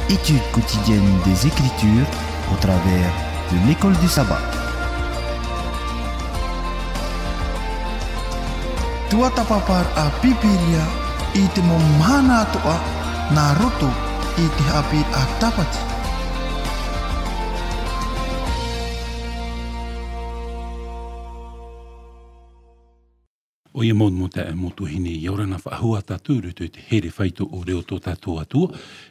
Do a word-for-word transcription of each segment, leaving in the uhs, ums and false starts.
Étude quotidienne des Écritures au travers de l'école du sabbat. Tuatāpaparaʻa Pīpīria i te mau mahana atoʻa nā roto i te haʻapiʻiraʻa tāpati. ʻOia mau, mau taeaʻe, mau tuahine, ʻia ora na faʻahou ā tātou i roto i te here faito ʻore o tō tātou Atua,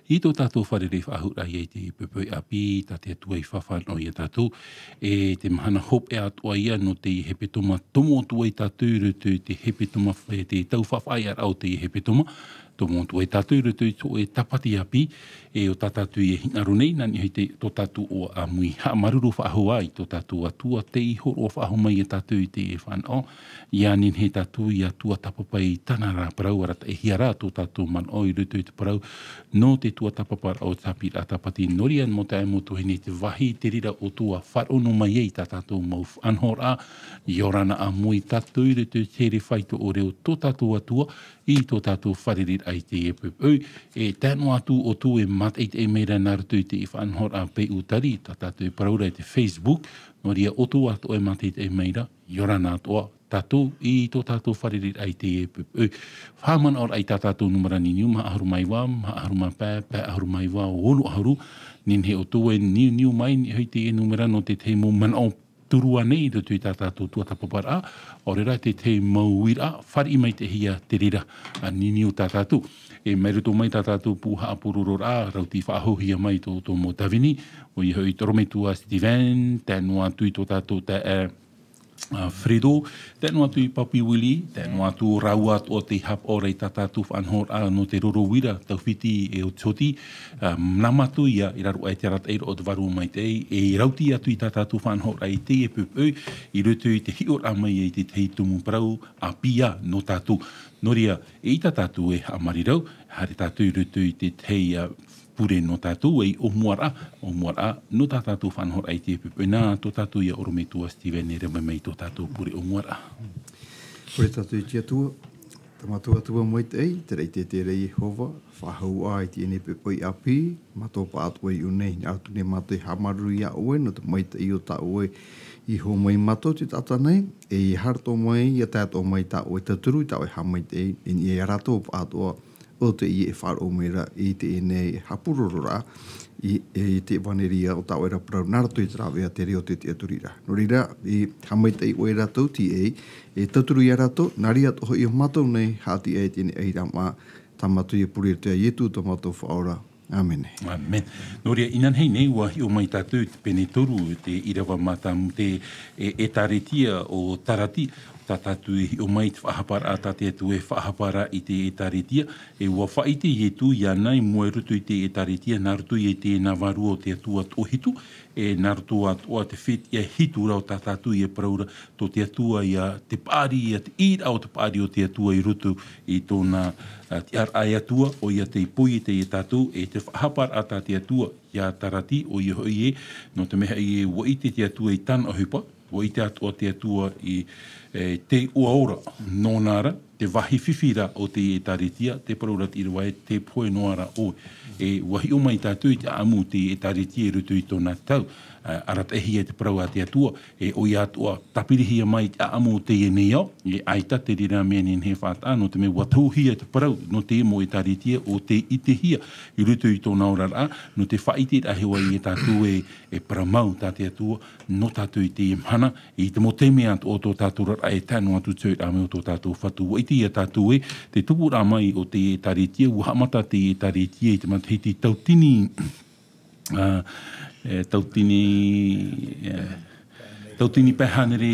i tō tātou fārereiraʻa faʻahou ra ia i te poʻipoʻi ʻāpī, tā te Atua i fafano ia tātou, e te mahana hopeʻa atoʻa ia nō te hepetoma, tomo atu ai tātou i roto i te hepetoma, e te tau faʻaʻāpī ra o te hepetoma, tomo atu ai tātou i roto i tō e tāpati ʻāpī, e ʻo tā tātou e hinaʻaro nei, nā niʻa i te, tō tātou ʻoaʻoa ʻāmui, haʻamāuruuru faʻahou ā i tō tātou Atua, tei hōroʻa faʻahou mai ia tātou i te fānaʻo, ʻia nehenehe tātou ʻia tuatāpapa i tāna ra parau, arataʻihia rā tō tātou manaʻo i roto i te parau, nō te tuatāpaparaʻa o te haʻapiʻiraʻa tāpati. Nō reira, mau taeaʻe, mau tuahine, te vāhi te reira ʻo ʻoutou ʻa faʻaroʻo mai ai tā tātou mau faʻanahoraʻa, ʻia ora na ʻāmui tātou i roto i te here faito ʻore o tō tātou Atua, i tō tātou fārereiraʻa i teie poʻipoʻi. E tae noa atu ʻoutou e mātaʻitaʻi mai ra nā roto i te faʻanahoraʻa Pei ʻUtari, tā tātou e parau ra i te Facebook, nō reira ʻoutou atoʻa e mātaʻitaʻi mai ra, ʻia ora na atoʻa tātou i tō tātou fārereiraʻa i teie poʻipoʻi. Faʻamanaʻo ra i tā tātou nūmera niniu, maha ʻahuru mā iva, maha ʻahuru mā pae, pae ʻahuru mā iva, ono ʻahuru, nehenehe ʻoutou e niuniu mai i niʻa i teie nūmera nō te tahi mau manaʻo turu ānei i roto i tā tātou tuatāpaparaʻa, ʻaore rā te tahi mau uiraʻa, fāriʻi maitaʻihia te reira, ʻa niuniu tā tātou. E mai roto mai tā tātou pū haʻapurororaʻa, rau tei faʻahouhia mai tō, tō mau tāvini, ʻoia hoʻi te ʻorometua Steven, tae noa atu i tō tātou taeaʻe, ā, Fredo, tae noa atu i Papi Willie, tae noa atu rāua atoʻa tei haʻapaʻo ra i tā tātou faʻanahoraʻa nō te roro uira, tau fiti e oti oti, ā, nā mātou ia, i raro aʻe i te arataʻiraʻa o te Vārua Maitaʻi, e rauti atu i tā tātou faʻanahoraʻa i teie poʻipoʻi, i roto i te hiʻoraʻa mai i te tahi tumu parau, ʻāpī ā nō tātou. Nō reira, eʻita tātou e haʻamāuruuru, haere tātou i roto i te tahi, ā, pure nō tātou, e ʻōmuaraʻa, ʻōmuaraʻa, nō tā tātou faʻanahoraʻa i teie poʻipoʻi, nā tō tātou ia ʻorometua Steven e rave mai i tō tātou pure ʻōmuaraʻa. Pure tātou i te Atua. Tā mātou Atua maitaʻi, terā ïa te tere Iehova, faʻahou ā i teie nei poʻipoʻi ʻāpī, mātou pāʻatoʻa i ʻō nei, hinaʻaro atu nei mātou e haʻamāuruuru ia ʻoe, nō te maitaʻi o tā ʻoe i hōmai ia mātou i te taʻata nei, e ʻia haere atoʻa mai, ʻia tae atoʻa mai tā ʻoe tauturu, tā ʻoe haʻamaitaʻi, i niʻa ia rātou pāʻatoʻa, ʻo tē ʻia faʻaroʻo mai ra i teie nei haʻapurororaʻa, i, i te ʻevaneria o tā ʻoe ra parau nā roto i te rāveʻa, te reo, te tiʻaturiraʻa. Nō reira, e haʻamaitaʻi ʻoe ia rātou, tīaʻi, e tauturu ia rātou, nā reira atoʻa hoʻi ïa mātou nei, haʻati aʻe i teie nei ʻāhiraʻa māʻa, tā mātou ia pure i te iʻoa o Ietu tō mātou Faʻaora. ʻĀmene. ʻĀmene. Nō reira, inanahi nei, ʻua hiʻo mai tātou i te pene toru, te ʻīrava mātāmua, te, e, ʻĒtārētia o Tarati, tā tātou e hiʻo mai te faʻahaparaʻa, tā te Atua e faʻahapa ra i te ʻĒtārētia, e ʻua faʻaʻite Ietu iāna i mua i roto i te ʻĒtārētia, nā roto i te nā vārua o te Atua toʻohitu, e nā roto atoʻa te fētiʻa hitu ra o tā tātou e parau ra, tō te Atua ïa te paʻari, ïa te ʻīraʻa o te paʻari o te Atua i roto i tōna, ā, tiʻaraʻa e Atua, ʻoia tei poiete ia tātou, e te faʻahaparaʻa tā te Atua iā Tarati, ʻoia hoʻi ē, nō te mea hoʻi ē, ʻua ʻite te Atua i tāna ʻohipa, ʻua ʻite atoʻa te Atua i, e, te iʻoa ora, nōna ra, te vāhi fifi ra o te ʻĒtārētia, tē parau ra te ʻīrava ē, tē pohe noa ra ʻoe. E, ʻua hiʻo mai tātou i te ʻāʻamu o te ʻĒtārētia i roto i tōna tau, ā, arataʻihia te parau a te Atua, e ʻoia atoʻa tāpirihia mai i te ʻāʻamu o teie nei ao, e ʻaita te reira mea nehenehe e faʻataʻa, nō te mea ʻua tohuhia te parau, nō te mau ʻĒtārētia ʻo tei ʻitehia i roto i tōna oraraʻa, nō te faʻaʻiteraʻa hoʻi ia tātou ē, e parau mau tā te Atua, nō tātou i teie mahana, i te mau taime atoʻa o tō tātou oraraʻa e tae noa atu i te hoʻiraʻa mai o tō tātou Fatu. ʻUa ʻite ia tātou ē, te tupuraʻa mai o te ʻĒtārētia, ʻua haʻamata te ʻĒtārētia i te matahiti tautini, ā, e, tautini, e, tautini pae hānere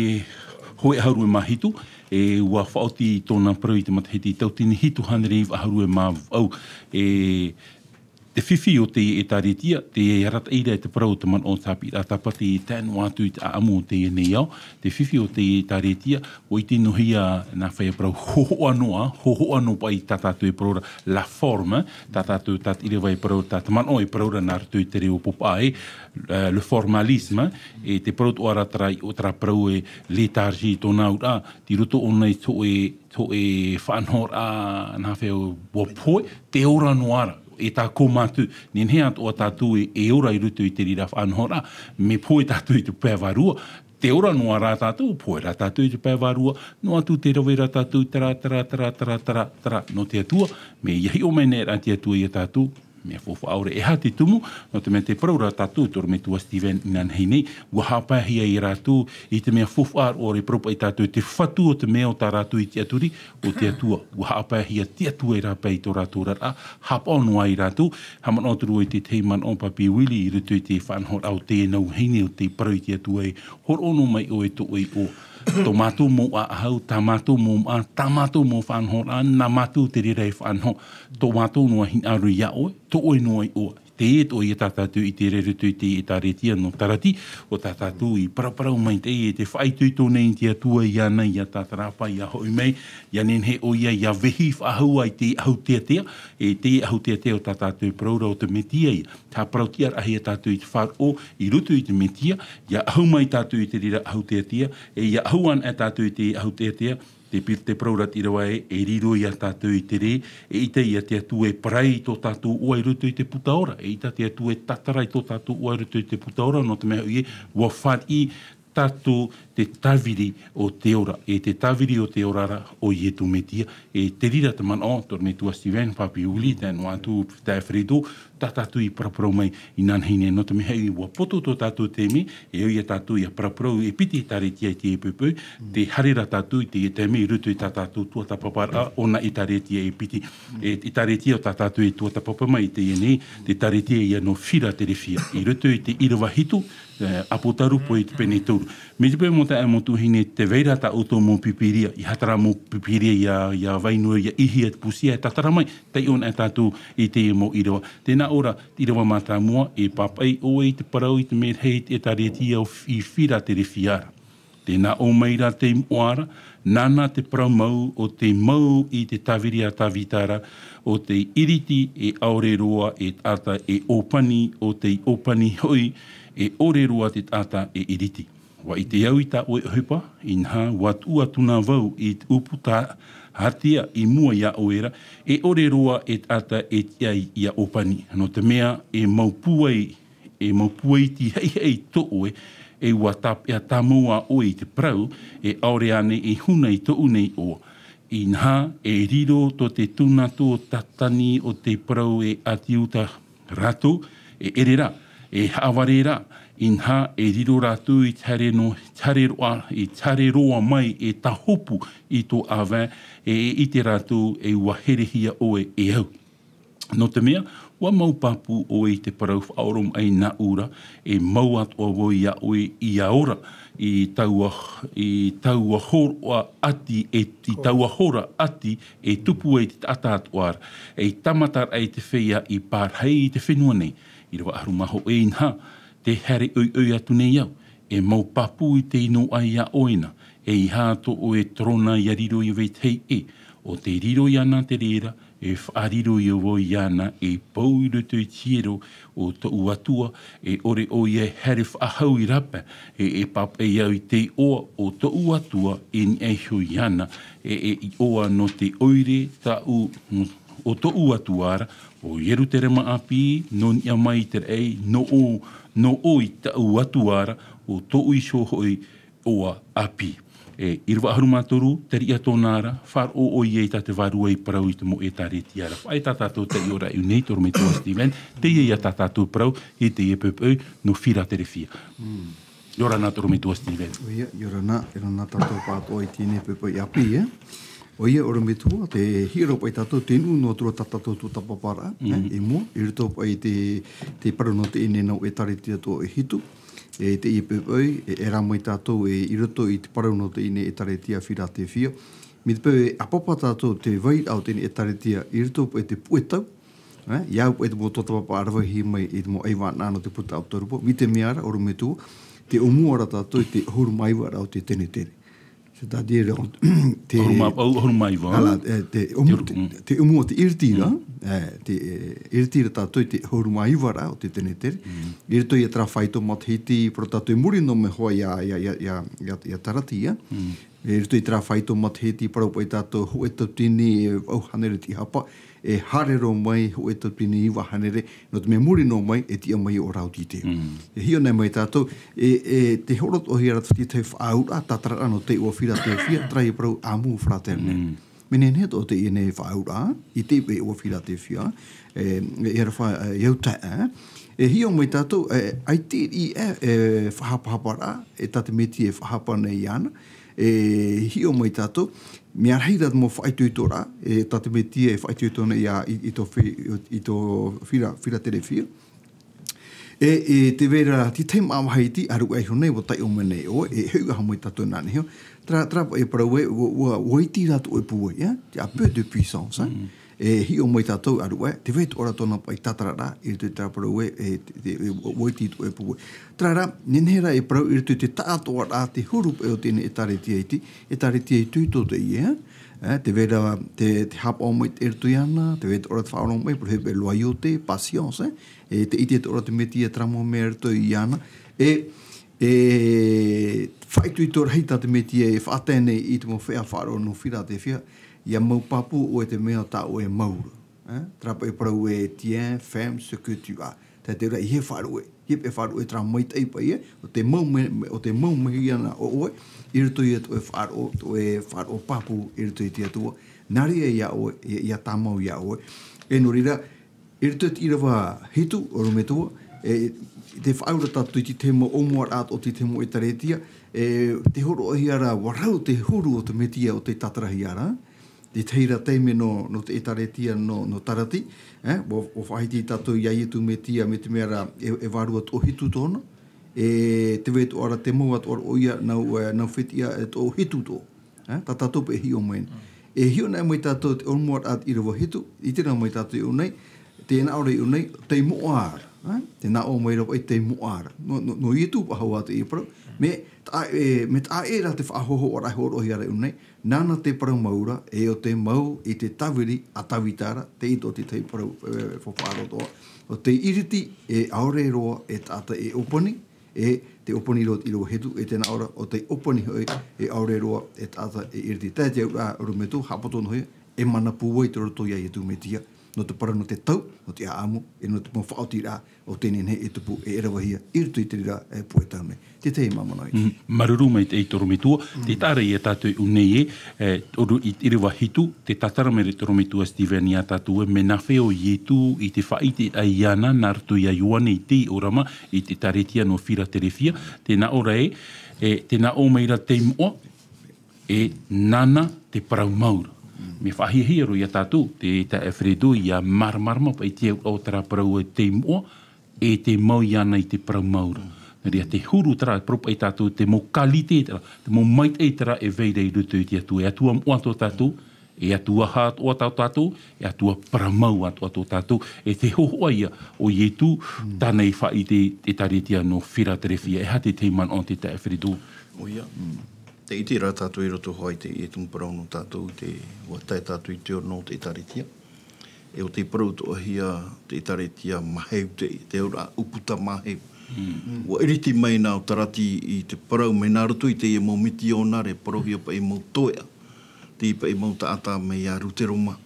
hōʻē ʻahuru e mā hitu, e ʻua faʻaoti tōna parau i te matahiti tautini hitu hānere iva ʻahuru e mā vaʻu. E, te fifi o te ʻĒtārētia, tē arataʻi ra e te parau o te manaʻo o te haʻapiʻiraʻa tāpati e tae noa atu i te ʻāʻamu o teie nei ao, te fifi o te ʻĒtārētia, ʻua ʻite noa hia nā fai parau hōhoʻa noa, hōhoʻa noa paʻi tā tātou e parau ra la forme, tā tātou, tā te ʻīrava e parau, tā te manaʻo e parau ra nā roto i te reo Pōpā ē, ā, le formalisme, e te parau atoʻa ra terā i ʻō, terā parau ē, léthargie tōna auraʻa, tei roto ʻōna i te hōʻē, te hōʻē faʻanahoraʻa, nā fea ʻua pohe, tē ora noa ra. E tā kōmatu, nehenehe atoʻa tātou e, e ora i roto i te reira faʻanahoraʻa, mea pohe tātou i te pae vārua, te ora noa rā tātou, pohe rā tātou i te pae vārua, noa atu te rave rā tātou, tara, tara, tara, tara, tara, tara, nō te Atua, mea ia hiʻo mai nei rā te Atua ia tātou, mea faufaʻa ʻore, e aha te tumu, nō te mea tē parau ra tātou, te ʻorometua Stephen, inanahi nei, ʻua haʻapaehia ia rātou, i te mea faufaʻa ʻore, parau paʻi tātou, te fatu o te mea o tā rātou i tiʻaturi, o te Atua, ʻua haʻapaehia te Atua e rāpae i tō rātou oraraʻa, haʻapaʻo noa ia rātou, haʻamanaʻo atu ra i te tahi manaʻo Papi Willie i roto i te faʻanahoraʻa o teie nei vahine ʻo tē parau i te Atua ē, hōroʻa noa mai ʻoe tō ʻoe iʻoa. Tō mātou mau ʻāʻau, tā mātou mau māʻa, tā mātou mau faʻanahoraʻa, nā mātou te reira e faʻanaho. Tō mātou noa hinaʻaro ia ʻoe, tō ʻoe noa iʻoa. Teie atoʻa ia tā tātou i ʻite ra i roto i te ʻĒtārētia nō Tarati, ʻo tā tātou i paraparau maitaʻi e tē faʻaitoito nei te Atua iāna, ia tātarahapa, ia hoʻi mai, ia nehenehe ʻoia ia vehi faʻahou i te ʻahu teatea, e te ʻahu teatea o tā tātou e parau ra ʻo te Metia ia. Tē parau-tiʻa-raʻa-hia tātou i te faʻaroʻo i roto i te Metia, ia ʻahu mai tātou i te reira ʻahu teatea, e ia ʻahu anaʻe tātou i te ʻahu teatea, te pir-, tē parau ra te ʻīrava ē, e riro ia tātou i te rē, eʻita ia te Atua e parai i tō tātou iʻoa i roto i te puta ora, eʻita te Atua e tātara i tō tātou iʻoa i roto i te puta ora, nō te mea hoʻi ē, ʻua fāriʻi tātou te tāviri o te ora, e te tāviri o te ora ra ʻo Ietu Metia, e te reira te manaʻo, te ʻorometua Stephen, Papi Willie, tae noa atu, taeaʻe Fredo, tā tātou i paraparau mai inanahi nei, nō te mea hoʻi ʻua poto tō tātou taime, e ʻoia tātou ia paraparau e piti ʻĒtārētia i teie poʻipoʻi, tē haere ra tātou i teie taime i roto i tā tātou tuatāpaparaʻa, ʻōna ʻĒtārētia e piti. E ʻĒtārētia o tā tātou e tuatāpapa mai i teie nei, te ʻĒtārētia ia nō Firaterefia. I roto i te ʻīrava hitu, e, ʻApotarupo i te pene toru. Mai te peu mau taeaʻe, mau tuahine, tē vai ra tā ʻoutou mau Pīpīria, ʻeiaha terā mau Pīpīria ia, ia vai noa, ia ʻīhia te pūsia, e tātara mai, taiʻo anaʻe tātou i teie mau ʻīrava. Tē nā ʻō ra, ʻīrava mātāmua, e pāpaʻi ʻoe i te parau i te merahi i te ʻĒtārētia o F-, i Firaterefia ra. Tē nā ʻō mai ra te moʻa ra, nāna te parau mau, ʻo tē mau i te tāviri a Tāvita ra, ʻo tei ʻiriti e ʻaore roa e taʻata e ʻōpani, ʻo tei ʻōpani hoʻi e ʻore roa te taʻata e ʻiriti. ʻUa ʻite au i tā ʻoe ʻohipa, inaha, ʻua tuʻu atu na vau i te ʻūputa hatia i mua ia ʻoe ra, e ʻore roa e taʻata e tiʻa ia ʻōpani. Nō te mea, e mau pūai, e mau pūai iti haʻihaʻi tō ʻoe, e ʻua tāpeʻa tāmau ā ʻoe i te parau, e ʻaore ānei e huna i tōʻu nei iʻoa. Inaha, e riro tō te tūnato tatani o te parau e ʻati uta rātou, e ʻere ra, e haʻavare ra, inaha, e riro rātou i te haere nō, te haere roa, i te haere roa mai e tāhopu i tō ʻāvae, e, e ʻite rātou e ʻua herehia ʻoe e au. Nō te mea, ʻua mau pāpū ʻoe i te parau faʻaoromaʻi nāʻu ra, e mau atoʻa vau ia ʻoe ia ora, i taua, i taua hōroʻa ʻati, e, i taua hora ʻati, e tupu ai te taʻata atoʻa ra, ei tāmataraʻa i te feiā i pārahi i te fenua nei, ʻīrava ʻahuru mā hōʻē, inaha, tē haere ʻoiʻoi atu nei au, e mau pāpū i te inoʻa ia ʻoe na, ʻeiaha tō ʻoe terona ia riro ia vetahi ʻē, ʻo tē riro iāna te reira, e faʻariro ia vau iāna e pou i roto i te hiero o tōʻu Atua, e ʻore ʻoia e haere faʻahou i rāpae, e, e pāpaʻi au i te iʻoa o tōʻu Atua, e niʻa iho iāna, e, e iʻoa nō te ʻoire tāʻu, o tōʻu Atua ra, ʻo Ierutarema ʻāpī, nō niʻa mai i te raʻi, nō ʻō, nō ʻō i tāʻu Atua ra, ʻo tōʻu iho hoʻi iʻoa ʻāpī. E, ʻīrava ʻahuru mā toru, te riʻi a tōna ra, faʻaroʻo ʻoia i tā te Vārua i parau i te mau ʻĒtārētia ra. Faʻaʻite tātou taiʻo raʻi nei, te ʻorometua Stephen, teie ia tā tātou parau, i teie poʻipoʻi, nō Firaterefia. ʻIa ora na, te ʻorometua Stephen. ʻOia, ʻia ora na, ʻia ora na tātou pāʻatoʻa i teie nei poʻipoʻi ʻāpī, e. ʻOia, ʻorometua, tē hiʻo ra paʻi tātou, tē nuʻu noa atu ra tā tātou tuatāpaparaʻa, e, i mua, i roto paʻi i te, te parau nō teie nei nau ʻĒtārētia tō ʻoe hitu, e teie poʻipoʻi, e, e rā mai tātou, e, i roto i te parau nō teie nei ʻĒtārētia Firaterefia. Mai te peu e ʻāpapa tātou te vairaʻa o teie nei ʻĒtārētia, i roto paʻi i te puʻe tau, e, ʻia au paʻi te mau tuatāpapa ravahi mai i te mau ʻaivānaʻa nō te puta ʻApotarupo, mai te mea ra, ʻorometua, tē ʻōmua ra tātou i te ʻahuru mā iva ra o te tenetere. C'est-à-dire, te, ʻahuru mā, ʻahuru mā iva. Voilà, e, te ʻōmu-, te ʻōmu-, te, te ʻōmua o te ʻiritiraʻa, e, te, e, ʻiritiraʻa tātou i te ʻahuru mā iva ra o te tenetere. I roto ia terā faito matahiti, parau tātou i muri noa mai hoʻi ia, ia, ia, ia, ia, ia Taratia. E roto i terā faito matahiti parau paʻi tātou hōʻē tauatini e vaʻu hānere tīhapa, e haere roa mai hōʻē tauatini iva hānere, nō te mea muri noa mai e tiʻa mai ʻo Laodicea. E hiʻo nei mai tātou, e, e te horoʻahia ra te tahi faʻaauraʻa, tātararaʻa nō te iʻoa Philadelphia, terā e parau Amour fraternel. Mea nehenehe atoʻa teie nei faʻaauraʻa, i te iʻoa Philadelphia, e, e ara fa, e, au tae, e. E hiʻo mai tātou, e, ʻaita i, e, e, faʻahapahaparaʻa, e tā te Metia e faʻahapa nei iāna, e hiʻo mai tātou, mea rahi rā te mau faʻaitoitoraʻa, e tā te Metia e faʻaitoito nei iā, i, i tō Phi-, i tō Phila-, Philadelphia. E, e te vera, te tahi māʻa vahiti, ʻaruʻe iho nei, ʻua taiʻo mai nei ʻoe, e hoʻi aha mai tātou nā niho. Terā, terā paʻi e parau ē, ʻua, ʻua, ʻua iti rā tō ʻoe pūai, e? Il y a peu de puissance, hein? E hiʻo mai tātou ʻaruʻe, te vai atoʻa ra tōna paʻi tātararaʻa, i roto i terā parau ē, e, te, te, e, ʻua, ʻua iti tō ʻoe pūai. Terā rā, nehenehe rā e parau i roto i te taʻatoʻaraʻa, te huru paʻi o teie nei ʻĒtārētia iti, ʻĒtārētia itoito teie, e? E, te vera, te, te haʻapaʻo maitaʻi i roto iāna, te vai atoʻa ra te faʻaroʻo mai, parau paʻi loyauté, patience, e? E te ʻite atoʻa ra te Metia terā mau mea i roto iāna. E, e faʻaitoito rahi tā te Metia e faʻatae nei i te mau feiā faʻaroʻo nō Philadelphia, ʻia mau pāpū ʻoe i te mea tā ʻoe e mau ra. E? Terā paʻi e parau ē, tiens, ferme ce que tu as. Terā te reira ʻeiaha e faʻaruʻe, ʻeiaha e faʻaruʻe terā maitaʻi paʻi ē, ʻo tē mau mai, ʻo tē mau mai iāna ʻo ʻoe, i roto ia i tō ʻoe faʻaroʻo, tō ʻoe faʻaroʻo pāpū i roto i te Atua, nā reira iā ʻoe, ʻia, ʻia tāmau iā ʻoe. E nō reira, i roto i te ʻīrava hitu, ʻorometua, e, tē faʻaauraʻa tātou i te tahi mau ʻōmuaraʻa o te tahi mau ʻĒtārētia, e, tē hōroʻahia ra, ʻua rau te huru o te Metia ʻo tei tātarahia ra, te tahi ra taime nō, nō te ʻĒtārētia nō, nō Tarati, e, ʻua, ʻua faʻahiti tātou iā Ietu Metia, mai te mea ra, e, e vārua toʻohitu tōna, e, te vai atoʻa ra te mau atoʻa ra ʻoia, nau, e, nau fetiʻa, e, toʻohitu atoʻa. E, tā tātou paʻi e hiʻo mai nei. E hiʻo nei mai tātou te ʻōmuaraʻa i te ʻīrava hitu, ʻite rā mai tātou i ʻō nei, tē nā ʻō ra i ʻō nei, tei moʻa ra, e? Tē nā ʻō mai ra paʻi tei moʻa ra. Nō, nō, nō Ietu paʻi hoʻi teie parau. Mea taʻa-, e, mea taʻa ʻē rā te faʻahōhoʻaraʻa e hōroʻahia ra i ʻō nei, nāna te parau mau ra, e ʻo tē mau i te tāviri a Tāvita ra, teie atoʻa te tahi parau, e, faʻaroʻo atoʻa. ʻO tē iriti, e ʻaore roa e taʻata e ʻōpani, e tē ʻōpani roa i te ʻīrava hitu, e tē nā ʻō ra, ʻo tē ʻōpani hoʻi, e ʻaore roa e taʻata e iriti. Tae te auraʻa, ʻorometua, haʻapoto noa hoʻi, e mana pūai i roto iā Ietu Metia, nō te parau, nō te tau, nō te ʻāʻamu, e nō te mau faʻaotiraʻa o teie nei e tupu, e ʻeravahia i roto i te reira, e, puai tau nei. Te tahi mau manaʻo iti. Mm, māuruuru maitaʻi ʻorometua, tē taʻa ra ia tātou i ʻō nei ē, e, ʻoru-, i te ʻīrava hitu, tē tātara mai ra ʻorometua Steven iā tātou ē, mea nāfea ʻo Ietu i te faʻaʻiteraʻa iāna, nā roto iā Ioane i te ʻīrava, i te ʻĒtārētia nō Philadelphia, tē nā ʻō ra ē, e, tē nā ʻō mai ra tei moʻa, e nāna te parau mau ra. Mea faʻahiahia roa iā tātou, te, tā Alfredo, ʻia māramarama paʻi i te auraʻa o terā parau ē tei moʻa, e tē mau iāna i te parau mau ra. Nā reira te huru terā, e parau paʻi tātou, te mau qualité terā, te mau maitaʻi terā e vai ra i roto i te Atua. E Atua moʻa tō tātou, e Atua haʻatoʻa tō tātou, e Atua parau mau atoʻa tō tātou, e te hōhoʻa ia o Ietu, tāna i faʻaʻite i te ʻĒtārētia nō Philadelphia, e aha te tahi manaʻo te tā Alfredo? ʻOia. Tē ʻite ra tātou i roto hoʻi i te, i te mau parau nō tātou, i te, ʻua tae tātou i te ora nō te ʻĒtārētia. E ʻo tē parau atoʻahia te ʻĒtārētia māheu te, te auraʻa ʻūputa māheu. ʻUa iriti mai nā ʻo Tarati i te parau, mai nā roto i teie mau mitionare, parauhia paʻi mau toeʻa. Teie paʻi mau taʻata mai iā Ruteroma.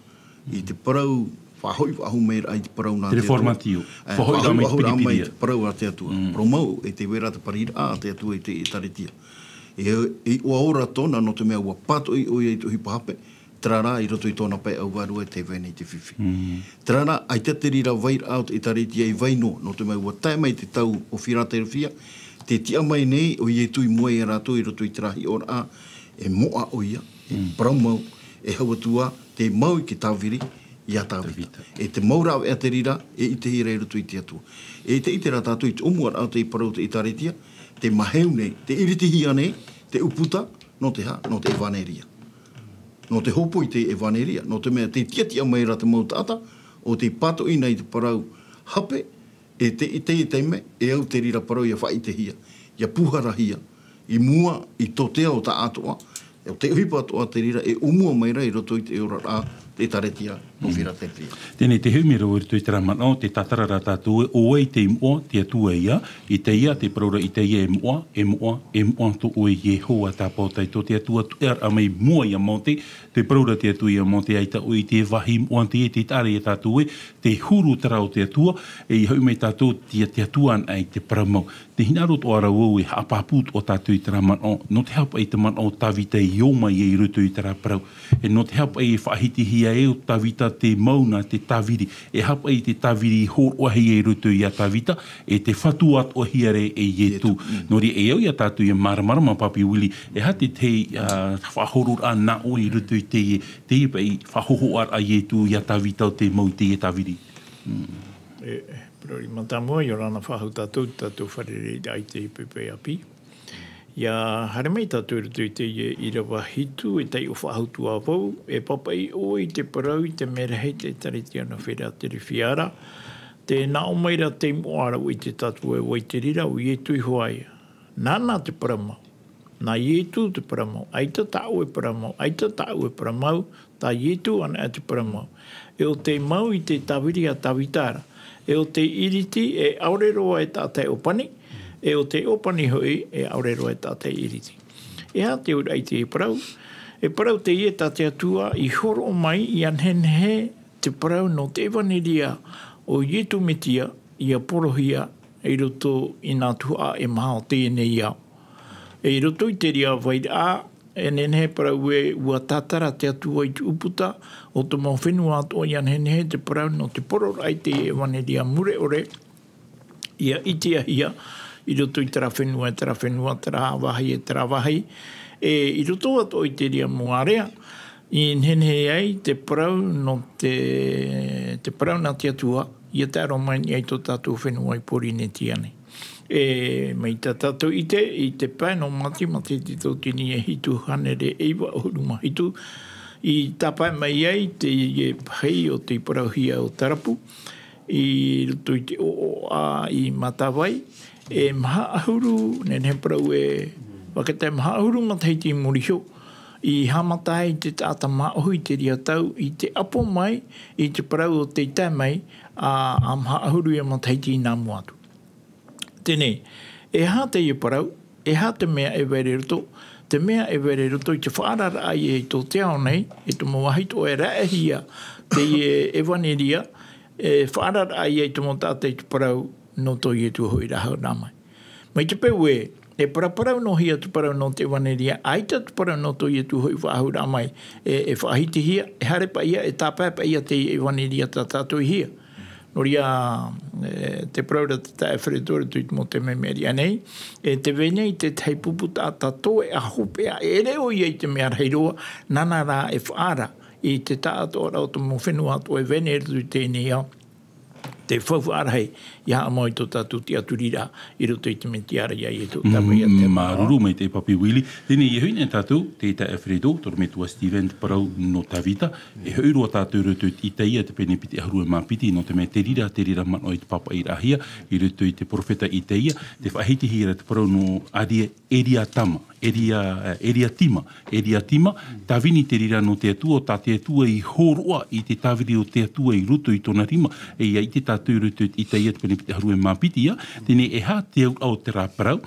I te parau, faʻahoʻi, faʻahoʻi mai ra i te parau nā te Atua. Te Reformatio. E, faʻahoʻi ra mai te faʻahoʻi ra mai Piripiria. Te parau a te Atua. Parau mau, e tē vai ra te pariraʻa a te Atua i te ʻĒtārētia. E, e ʻua ora tōna, nō te mea ʻua pātoʻi ʻoia i te ʻohipa hape, terā rā i roto i tōna pae ʻauvaru e tē vai nei te fifi. Terā rā, ʻaita te reira vairaʻa o te ʻĒtārētia i vai noa, nō te mea ʻua tae mai te tau o Philadelphia, tē tiʻa mai nei ʻo Ietu i mua ia rātou i roto i terā hiʻoraʻa, e moʻa ʻoia, e parau mau, e hau atu ā, tē mau i te tāviri iā Tāvita. Tāvita. E te mau rāveʻa te reira, e ʻitehia ra i roto i te Atua. E tē ʻite ra tātou i te ʻōmuaraʻa o te parau o te ʻĒtārētia, tē māheu nei, tē iritihia nei, te ʻūputa, nō te aha, nō te ʻevaneria. Nō te hōpoi i te ʻevaneria, nō te mea tē tiʻatiʻa mai ra te mau taʻata, ʻo tē pātoʻi nei i te parau hape, e te, i teie taime, e au te reira parau ʻia faʻaʻitehia, ʻia pūharahia, i mua, i tō te ao tāʻatoʻa, ʻO te ʻohipa atoʻa te reira e ʻōmua mai ra i roto i te oraraʻa, te ʻĒtārētia nō Philadelphia. Teie te humi roa i roto i terā manaʻo, te tātara rā tātou ē, ʻo vai te moʻa, te Atua ia, Isaia, tē parau ra Isaia e moʻa, e moʻa, e moʻa tō ʻoe Iehova tāpaʻo taʻito, te Atua tuʻearaʻa mai mua ia Mōte, tē parau ra te Atua ia Mōte, ʻaita ʻoe i te vāhi moʻa teie, tē taʻa ra ia tātou ē, te huru terā o te Atua, e ʻia hoʻi mai tātou, te, te Atua anaʻe i te parau mau. Tē hinaʻaro atoʻa ra vau e haʻapāpū atoʻa tātou i terā manaʻo, nō te aha paʻi te manaʻo o Tāvita i ō mai ai i roto i terā parau. E nō te aha paʻi e faʻahitihia ai ʻo Tāvita tei mau nā te tāviri. E aha paʻi te tāviri i hōroʻahia i roto ia Tāvita, e tē fatu atoʻahia ra e Ietu. Ietu, mm. Nō reira e au ia tātou ʻia māramarama, Papi Willie, e aha te, te, ā, faʻahororaʻa nā ʻoe i roto i teie, teie paʻi faʻahōhoʻaraʻa a Ietu ia Tāvita ʻo tei mau i teie tāviri. Mm. E, e, parau mātāmua, ʻia ora na faʻahou tātou, tātou fārereiraʻa i te pepe ʻāpī. ʻIa haere mai tātou i roto i teie ʻīrava hitu, e taiʻo faʻahou atu vau, e pāpaʻi ʻoe i te parau i te merahi te ʻĒtārētia nō Philadelphia ra. Tē nā ʻō mai ra te moʻa ra i te tātou e vai te reira, ʻo Ietu iho ā ia. Nāna te parau mau. Nā Ietu te parau mau. ʻAita tā ʻoe parau mau. ʻAita tā ʻoe parau mau. Tā Ietu anaʻe te parau mau. E ʻo tei mau i te tāviri a Tāvita ra. E ʻo tei ʻiriti, e ʻaore roa e taʻata e ʻōpani. E ʻo tei ʻōpani hoʻi, e ʻaore roa e taʻata e ʻiriti. E aha te auraʻa i te parau? E parau teie tā te Atua i hōroʻa mai, ʻia nehenehe te parau nō te ʻevaneria o Ietu Metia, ʻia porohia i roto i nā tuhaʻa e maha o teie nei ao. E i roto i te reira vairaʻa, e nehenehe e parau ē, ʻua tātara te Atua i te ʻūputa o te mau fenua atoʻa, ʻia nehenehe te parau nō te pororaʻa i te ʻevaneria mure ʻore, ʻia ʻitehia i roto i terā fenua, e terā fenua, terā vāhi, e terā vāhi. E i roto atoʻa i te reira mau ʻārea, i nehenehe ai te parau nō te, te parau nā te Atua, ʻia tae roa mai nei i tō tātou fenua i Pōrīnetia nei. E, mai tā tātou ʻite, i te pae nō Mātiu, matahiti tauatini e hitu hānere e iva ʻahuru mā hitu, i tāpae mai ai teie pahi o tei parauhia ʻo Tarapu, i roto i te ʻoʻoʻa i Matavai, e maha ʻahuru, nehenehe e parau ē, ʻua tae maha ʻahuru matahiti i muri iho, i haʻamata ai te taʻata māʻohi i te reira tau, i te ʻapo mai, i te parau ʻo tei tae mai, ā, ā maha ʻahuru ia matahiti nā mua atu. Teie nei, e aha teie parau, e aha te mea e vai ra i roto, te mea e vai ra i roto i te faʻaararaʻa ia i tō te ao nei, e te mau vāhi atoʻa e raʻehia teie ʻevaneria, e faʻaararaʻa ia i te mau taʻata i te parau nō tō Ietu hoʻi faʻahou mai. Mai te peu ē, e paraparau noa hia te parau nō te ʻevaneria, ʻaita te parau nō tō Ietu hoʻi faʻahou mai, e, e faʻahitihia, e haere paʻi ia, e tāpae paʻi ia te ʻevaneria tā tātou i hia. Nō reira, e, te parau ra te taeaʻe Fredo, i te mau taime i maʻiri aʻe nei, e tē vai nei te tahi pupu taʻata toeʻa hopeʻa, e ʻere ʻoia i te mea rahi roa, nāna rā e faʻaara i te taʻatoʻaraʻa o te mau fenua atoʻa e vai nei i roto i teie nei ao. Te faufaʻa rahi, ʻia haʻamau i tō tātou tiʻaturiraʻa i roto i te Metia ra ia Ietu. Tāpaʻo ia te Mm, māuruuru maitaʻi Papi Willie. Teie nei, e hoʻi nei tātou, te taeaʻe Fredo, tō te metua Steven, te parau nō Tāvita. E hoʻi roa tātou i roto i Isaia, te pene piti ʻahuru e mā piti, nō te mea te reira, te reira manaʻo i te pāpaʻiraʻahia, i roto i te perofeta Isaia, tē faʻahitihia ra te parau nō Aria-, Eriatama, Eria-, Eriatima, Eriatima, tāvini te reira nō te Atua, tā te Atua i hōroʻa i te tāviri o te Atua i roto i tōna rima, e ʻia ʻite tātou i roto i Isaia te pene piti ʻahuru e mā piti ia, teie nei e aha te auraʻa o terā parau,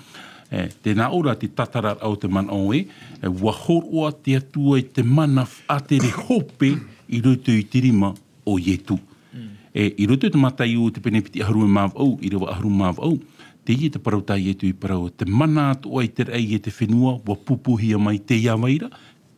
e, tē nā ʻō ra te tātararaʻa o te manaʻo ē, e, ʻua hōroʻa te Atua i te mana faʻatere hope i roto i te rima o Ietu. Mm. E, i roto i te Mataio te pene piti ʻahuru e mā vaʻu, ʻīrava ʻahuru mā vaʻu, teie te parau tā Ietu i parau, te mana atoʻa i te raʻi e te fenua, ʻua pūpūhia mai teie vai ra,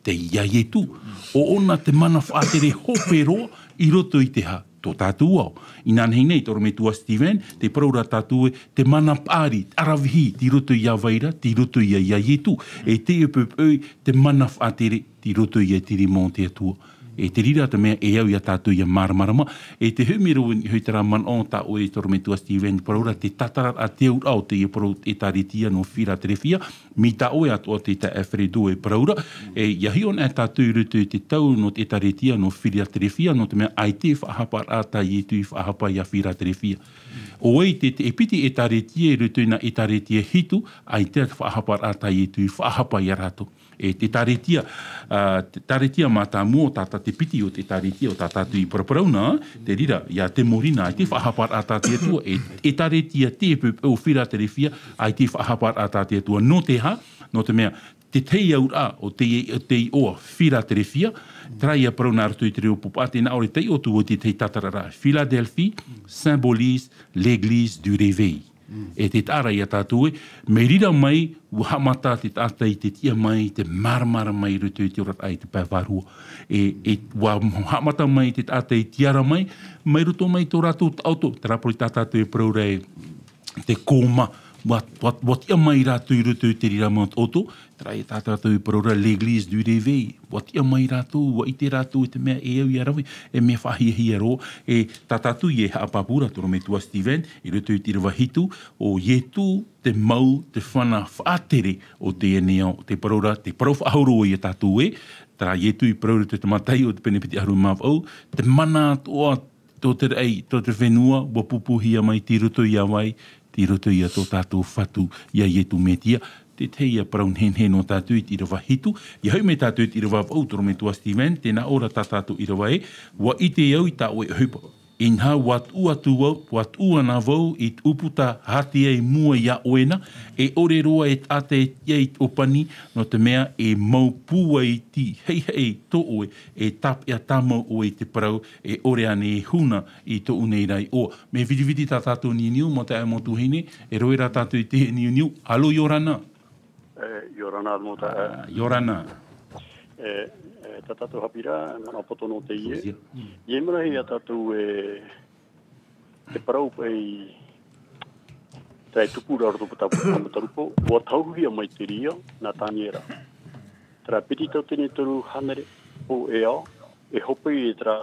teie Ietu. ʻO ʻōna te mana faʻatere hope roa i roto i te aha, tō tātou ao. Inanahi nei, tō te metua Steven, tē parau ra tātou ē, te mana paʻari, te ʻaravihi, tei roto ia vai ra, tei roto ia ia Ietu. E teie poʻipoʻi, te mana faʻatere, tei roto ia te rima o te Atua. E te reira te mea e au ia tātou ʻia māramarama, e te humi roa i terā manaʻo tā ʻoe tō te metua Steven, parau ra te tātararaʻa, te auraʻa o teie parau ʻĒtārētia nō Philadelphia, mai tā ʻoe atoʻa te taeaʻe Fredo e parau ra, e ʻia hiʻo anaʻe tātou i roto i te tau nō te ʻĒtārētia nō Philadelphia, nō te mea ʻaita e faʻahaparaʻa tā Ietu i faʻahapa ia Philadelphia. ʻO vai te, te piti ʻĒtārētia i roto i nā ʻĒtārētia hitu, ʻaita te faʻahaparaʻa tā Ietu i faʻahapa ia rātou. E te ʻĒkālesia, ā, te ʻĒkālesia mātāmua, ʻo tātou te piti o te ʻĒkālesia, ʻo tā tātou i parauparau na, te reira, ʻia te mōrī na, ʻaita e faʻahapa ra tā te Atua, e, ʻĒkālesia te peu, o Philadelphia, ʻaita e faʻahapa ra tā te Atua. Nō te aha, nō te mea, te taiʻoraʻa o te, o te iʻoa Philadelphia, terā ïa parau nā roto i te reo Pōpā, tē nā ʻō ra te taiʻo atu o te tahi tātararaʻa. Philadelphie symbolise l'église du réveil. E te taʻa ra ia tātou ē, mai reira mai, ʻua haʻamata te taʻata i te tiʻa mai, te māramarama i roto i te oraraʻa i te pae vārua. E, e ʻua haʻamata mai te taʻata i tiʻa ra mai, mai roto mai tō rātou taʻoto, terā parau tā tātou e parau ra ē, te kōma, ʻua, ʻua, ʻua tiʻa mai rātou i roto i te reira mau taʻoto, terā ia tā tātou e parau ra l'église du réveil, ʻua tiʻa mai rātou, ʻua ʻite rātou i te mea e au ʻia rave, e mea faʻahiahia roa, e tā tātou e haʻapāpū ra, tō ʻorometua Steven, i roto i te ʻīrava hitu, ʻo Ietu te mau, te fana faʻatere o teie nei ao, te parau ra, te parau faʻahou roa ia tātou ē, terā Ietu i parau i roto i te Mataio, te pene piti ʻahuru mā vaʻu, te mana atoʻa tō te raʻi, tō te fenua, ʻua pūpūhia mai tei roto ia vai, tei roto ia tō tātou Fatu, ia Ietu Metia, te tahi ïa parau nehenehe nō tātou i te ʻīrava hitu, ʻia hoʻi mai tātou i te ʻīrava vaʻu, tō ʻorometua Steven, tē nā ʻō ra tā tātou ʻīrava ē, ʻua ʻite au i tā ʻoe ʻohipa. Inaha, ʻua tuʻu atu vau, ʻua tuʻu ana vau i te ʻūputa hāti ai mua iā ʻoe na, e ʻore roa e taʻata e tiʻa i te ʻōpani, nō te mea e mau pūai iti, hei, hei, tō ʻoe, e tāpeʻa tāmau ʻoe i te parau, e ʻore ānei e huna i tōʻu nei ra iʻoa. Mea vitiviti tā tātou niuniu, mau taeaʻe, mau tuahine, e rohe rā tātou i te niuniu, ʻalo ʻia ora na. E, ʻia ora na, mau taeaʻe. Ā, ʻia ora na. E, e, tā tātou haʻapiʻiraʻa, manaʻo poto nō teie. Sōsia. ʻIa manaʻo ia tātou e, te parau paʻi, terā e tupu ra roto i te Puta Mataʻitaʻi, ʻua tahuhia mai te reira, nā Taniera. Terā piti tauatini e toru hānere, ʻo e ao, e hope i terā,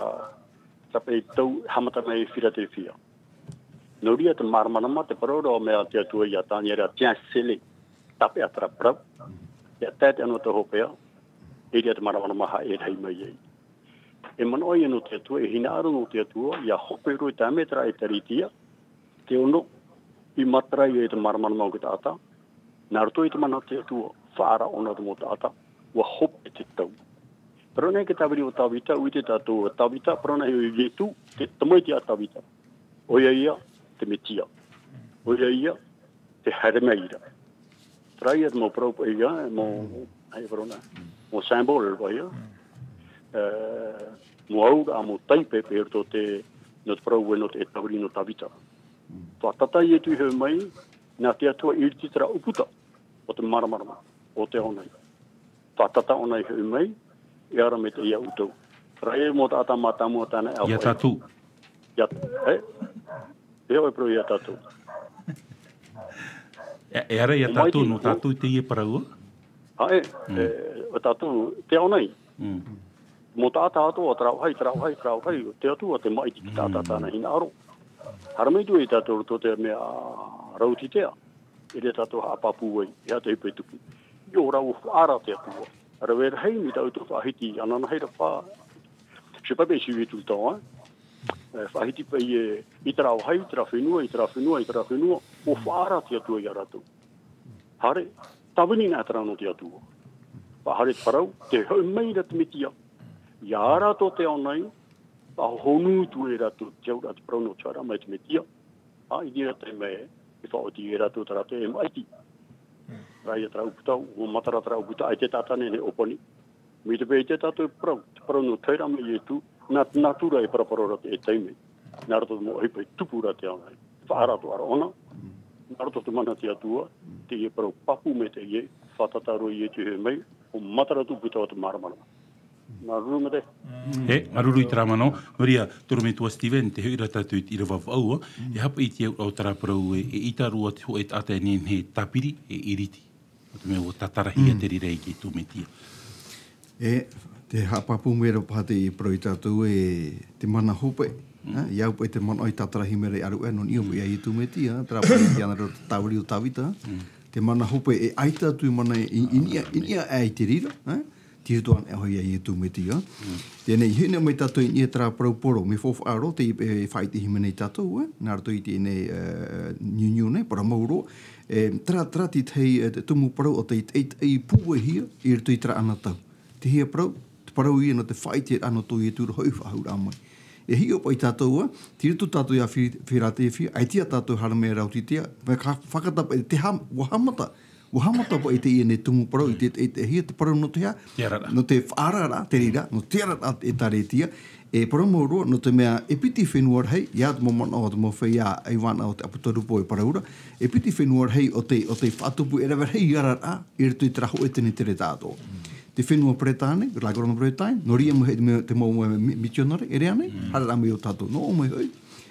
terā paʻi tau, haʻamata mai i Philadelphia. Nō reira te māramarama, te parau ra mea a te Atua iā Taniera, tiens scellé, tāpeʻa terā parau. ʻIa tae te anō tau hopeʻa, e reira te māramarama haʻerahi mai ai. E manaʻo ia nō te Atua, e hinaʻaro nō te Atua, ʻia hope roa i te taime terā ʻĒkālesia, te ono, i matara ai te māramarama o te taʻata, nā roto i te mana o te Atua, faʻaara ʻōna te mau taʻata, ʻua hope te tau. Parau nei te tāviri o Tavita, ʻua ʻite tātou, Tavita, parau nei ʻo Ietu, te tamaiti a Tavita. ʻOia ia, te Mesia. ʻOia ia, te haere mai ra. Terā ia te mau parau paʻi ia, mau, hei parau na, mau symbole paʻi ia. E, mau auraʻa, mau taipe, paʻi roto te, nō te parau ē nō te tāviri nō Tavita. Faʻatata Ietu i hoʻi mai, nā te Atua i ʻiriti terā ʻūputa o te māramarama, o te ao nei. Faʻatata ʻōna i hoʻi mai, e ara mai teie iā ʻoutou. Terā ia mau taʻata mātāmua tāna e ao. Iā tātou. Iā, e? E hoʻi parau iā tātou. E, e ara iā tātou, nō tātou i teie parau. ʻĀ, e, e, ʻo tātou, te ao nei. Mm. Mau taʻata atoʻa, terā vāhi, terā vāhi, terā vāhi, te Atua, te maʻiti te taʻata tāna hinaʻaro. Haere mai atu ia tātou roto te mea rauti tea. E reira tātou haʻapāpū ai, e aha te ʻohipa e tupu. ʻIa ora, ʻua faʻaara te Atua. Rave rahi mai tā ʻoutou faʻahiti, ananahi ra fa-, je sais pas, mais je suis tout le temps, hein. E, faʻahiti paʻi e, i terā vāhi, i terā fenua, i terā fenua, i terā fenua, ʻua faʻaara te Atua iā rātou. Haere, tāvini na terā nō te Atua. Faʻahaere te parau, tē hoʻi mai ra te Mesia. Iā rātou te ao nei, faʻahonu atu e rātou te auraʻa te parau nō te haere mai te Mesia. ʻĀ, i reira te mea, e faʻaoti e rātou tā rātou e maʻiti. Terā ia terā ʻūputa, ʻua matara terā ʻūputa, ʻaita e taʻata nehenehe e ʻōpani. Mai te peu ʻaita tātou e parau, te parau nō te haere mai Ietu, nā, nā te natura e paraparau ra te taime. Nā roto mau ʻohipa e tupu ra te ao nei. Faʻaara atoʻa ra ʻōna, nā roto te mana te Atua, teie parau pāpū mai teie, faʻatata roa Ietu i hoʻi mai, ʻua matara te ʻūputa o te māramarama. Māuruuru maitaʻi. E, māuruuru i terā manaʻo. Nō reira, tō ʻorometua Steven, tē hoʻi ra tātou i te ʻīrava vaʻu, e haʻapiʻi i te auraʻa o terā parau ē, eʻita roa te hōʻē taʻata e nehenehe e tāpiri, e ʻiriti. Nō te mea ʻua tātarahia te reira e Ietu Metia. E, tē haʻapāpū mai ra paha te parau ia tātou e te mana hope, ā, ʻia au paʻi te manaʻo i tātarahi mai ra i ʻaruʻe, nō niʻa paʻi iā Ietu Metia, terā paʻi i te ana ra te tāviri o Tavita, te mana hope e ʻaita atu i mana i, i niʻa, i niʻa aʻe i te reira, ā? Tei roto anaʻe hoʻi iā Ietu Metia. Teie nei, i hiʻo mai tātou i niʻa i terā parau poro, mea faufaʻa roa, tē, e, faʻaʻite hia nei tātou, e, nā roto i teie nei, e, niuniu nei, parau mau roa, e, terā, terā te tahi, e, te tumu parau o tei, tei, tei pūaihia i roto i terā anotau. Teie parau, te parau ïa nō te faʻaʻite nō tō Ietu ra hoʻi faʻahou ra mai. E hiʻo paʻi tātou, e, tei roto tātou iā Fi-, Filatephia, ʻaita tātou haere mai ra Laodicea, e ka-, fakatapaʻi te ham-, ʻua haʻamata, ʻua haʻamata paʻi teie nei tumu parau i te, i te, i te, te parau nō te hea? Te araraʻa. Nō te faʻaararaʻa, te reira, nō te araraʻa ʻĒtārētia. E parau mau roa, nō te mea e piti fenua rahi, ʻia te mau manaʻo, te mau feiā, ʻaivānaʻa o te ʻApotarupo e parau ra, e piti fenua rahi o te, o te faʻatupu e rave rahi araraʻa, i roto i terā hōʻē tenetere tātou. Te fenua Peretāne, la Grande-Bretagne, nō reira mai te mau, te mau, e, mi-, mitionare, e rave nei, haere ra mai ʻo tātou, nō ʻō mai hoʻi.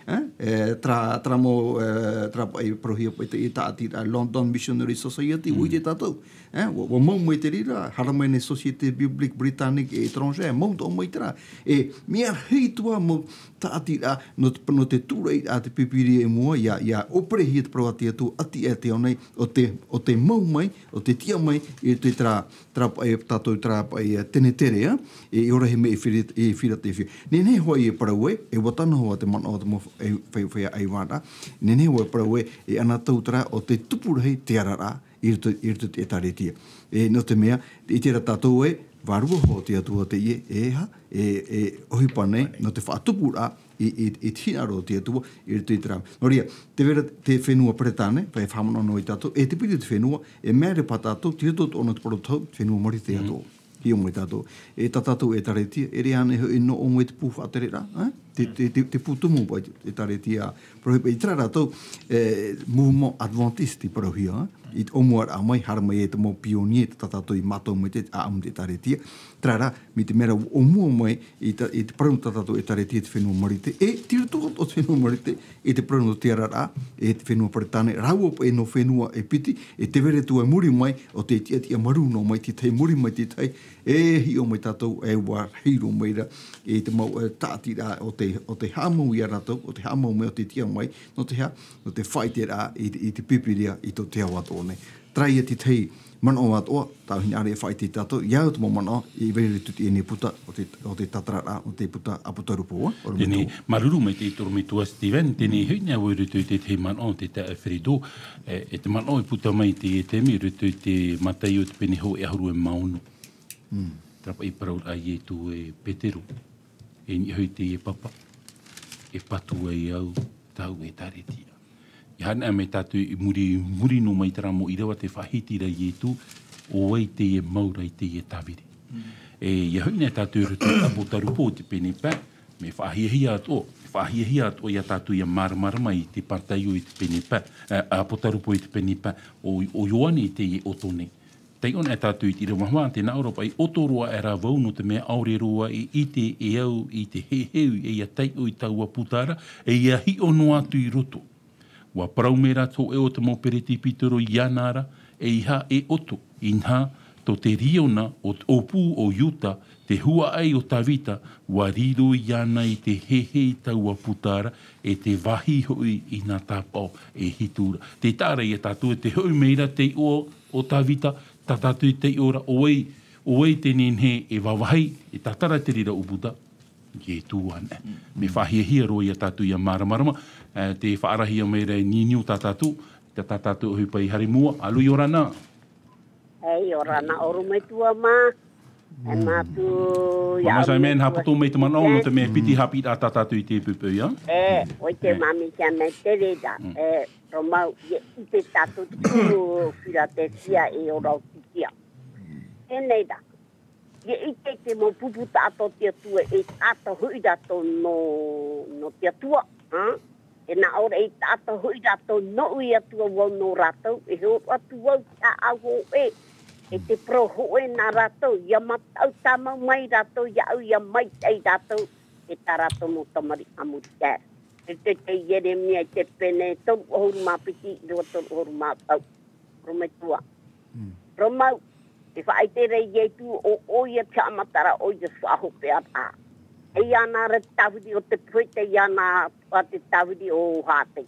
E, e, terā, terā mau, e, terā paʻi parauhia paʻi te, e tāʻatiraʻa London Missionary Society, ʻua ʻite tātou. E, ʻua, ʻua mau mai te reira, haere mai nei Société Biblique Britannique et Étrangère, mau tō mai terā. E, mea rahi atu ā mau tāʻatiraʻa, nō te, nō te tūraʻi a te Pīpīria i mua, ʻia, ʻia ʻōperehia te parau a te Atua, ʻati e te ao nei, ʻo te, ʻo te mau mai, ʻo te tiʻa mai, i te terā, terā paʻi, tātou terā paʻi, e, tenetere, e, e ora he mea i Fila-, i Filatephia. Nehenehe hoʻi e parau ē, e ʻua tano hoʻi te manaʻo o te mau, e, fei-, feiā ʻaivānaʻa. Nehenehe hoʻi e parau ē, e anotau terā o te tupu rahi te araraʻa, i roto, i roto i te ʻĒtārētia. E, nō te mea, i terā tātou ē, vārua hoʻi te Atua teie, e ha, e, e ʻohipa nei, nō te faʻatupuraʻa, i, i, i te hinaʻaro o te Atua, i roto i terā. Nō reira, te vera, te fenua Peretāne, paʻi faʻamanamana i tātou, e te piti te fenua, e mea reva tātou, tei roto tōna te parau tau, fenua Marite atoʻa. Hiʻo mai tātou. E tā tātou ʻĒtārētia, e rave ānei hoʻi nō ʻō mai te pū faʻatereraʻa, e? Te, te, te, te pū tumu paʻi ʻĒtārētia, parauhia paʻi terā rātou, e, mouvement adventiste i parauhia, e? I te ʻōmuaraʻa mai, haere mai e te mau pionnier, tā tātou i mātau mai te, ʻāʻamu te ʻĒtārētia. Terā rā, mai te mea ra ʻua ʻōmua mai, i ta-, i te parau tā tātou ʻĒtārētia te fenua Marite, e, tei roto o te fenua Marite, i te parau nō te araraʻa, e te fenua Peretāne, rāua paʻi nō fenua e piti, e te vera atu i muri mai, ʻo te tiʻatiʻa marū noa mai te tahi, muri mai te tahi, e hiʻo mai tātou, e ʻua rahi roa mai ra, i te mau, e, tāʻatiraʻa o te, o te haʻamau iā rātou, o te haʻamau mai, o te tiʻa mai, nō te hea, nō te faʻaʻiteraʻa i, i te Pīpīria, i tō te ao atoʻa nei. Terā ïa te tahi manaʻo atoʻa, tāʻu hinaʻaro e faʻaʻite ia tātou, ʻia au te mau manaʻo, i vai ra i te, i teie puta, ʻo te, ʻo te tātararaʻa, ʻo te puta ʻApotarupo, ʻo Roma. Teie nei, māuruuru maitaʻi i te ʻorometua Steven, teie nei hoʻi nei au i roto i te tahi manaʻo, te taeaʻe Fredo, e, e te manaʻo e puta mai i te, i te mea i roto i te Mataio te pene hōʻē ʻahuru e mā ono. Terā paʻi parau a Ietu e Petero. E niʻa hoʻi teie papa, e patu ai au tāʻu ʻĒtārētia. ʻIa haere mai tātou i muri, muri noa mai terā mau ʻīrava tē faʻahiti ra Ietu, ʻo vai teie mau ra i teie tāviri. E, ʻia hoʻi nei tātou i roto i te ʻApotarupo i te pene pae, mea faʻahiahia atoʻa, mea faʻahiahia atoʻa ia tātou ʻia māramarama i te Mataio i te pene pae, e, ʻApotarupo i te pene pae, ʻo, ʻo Ioane i teie ʻoto nei. Taiʻo anaʻe tātou i te ʻīrava maha, tē nā ʻō ra paʻi, ʻoto roa aʻe ra vau, nō te mea ʻaore roa e ʻite e au i te heheu e ʻia taiʻo i taua puta ra, e ʻia hiʻo noa atu i roto. ʻUa parau mai ra te hōʻē o te mau peretipitero iāna ra, ʻeiaha e ʻoto, inaha, tō te riona o te ʻōpū o Iuta, te huaʻai o Tavita, ʻua riro iāna i te heheu i taua puta ra, e te vāhi hoʻi i nā tāpaʻo e hitu ra. Tē taʻa ra ia tātou, e te hoʻi mai ra te iʻoa o Tavita, tā tātou i taiʻo ra, ʻo vai, ʻo vai te nehenehe e vāvāhi, e tātara te reira ʻo Buddha, Ietu anaʻe. Mea faʻahiahia roa ia tātou ʻia māramarama, e, tē faʻaarahia mai ra e Niniu tā tātou, tā, tā tātou ʻohipa i haere i mua, alo ʻia ora na. E, ʻia ora na ʻorometua mā. E, mātou, Mama Simon, haʻapoto mai te manaʻo, nō te mea piti haʻapiʻiraʻa tā tātou i te poʻipoʻi, ā? E, ʻoia te mami kia me te reira. E, Roma, ʻia ʻite tātou te tumu o Filatephia e o Laodicea. Teie nei rā. ʻIa ʻite te mau pupu taʻata o te Atua, e taʻata hoʻi rātou nō, nō te Atua, ā? E nā ʻō ra, e taʻata hoʻi rātou nōʻu e Atua vau nō rātou, e hōroʻa atu vau te ʻāʻau hōʻē, e te parau hōʻē nā rātou, ʻia mataʻu tāmau mai rātou iāʻu, ʻia maitaʻi rātou, e tā rātou mau tamariʻi a muri aʻe ra. E te, te Ieremia i te pene toru ʻahuru mā piti, ʻīrava toru ʻahuru mā vaʻu. Roma e tua. Roma, e faʻaʻite ra Ietu, ʻo, ʻoia te haʻamataraʻa, ʻoia te faʻahopeʻaraʻa. E iāna ra te tāviri o te perofeta, e iāna atoʻa te tāviri o Hātei.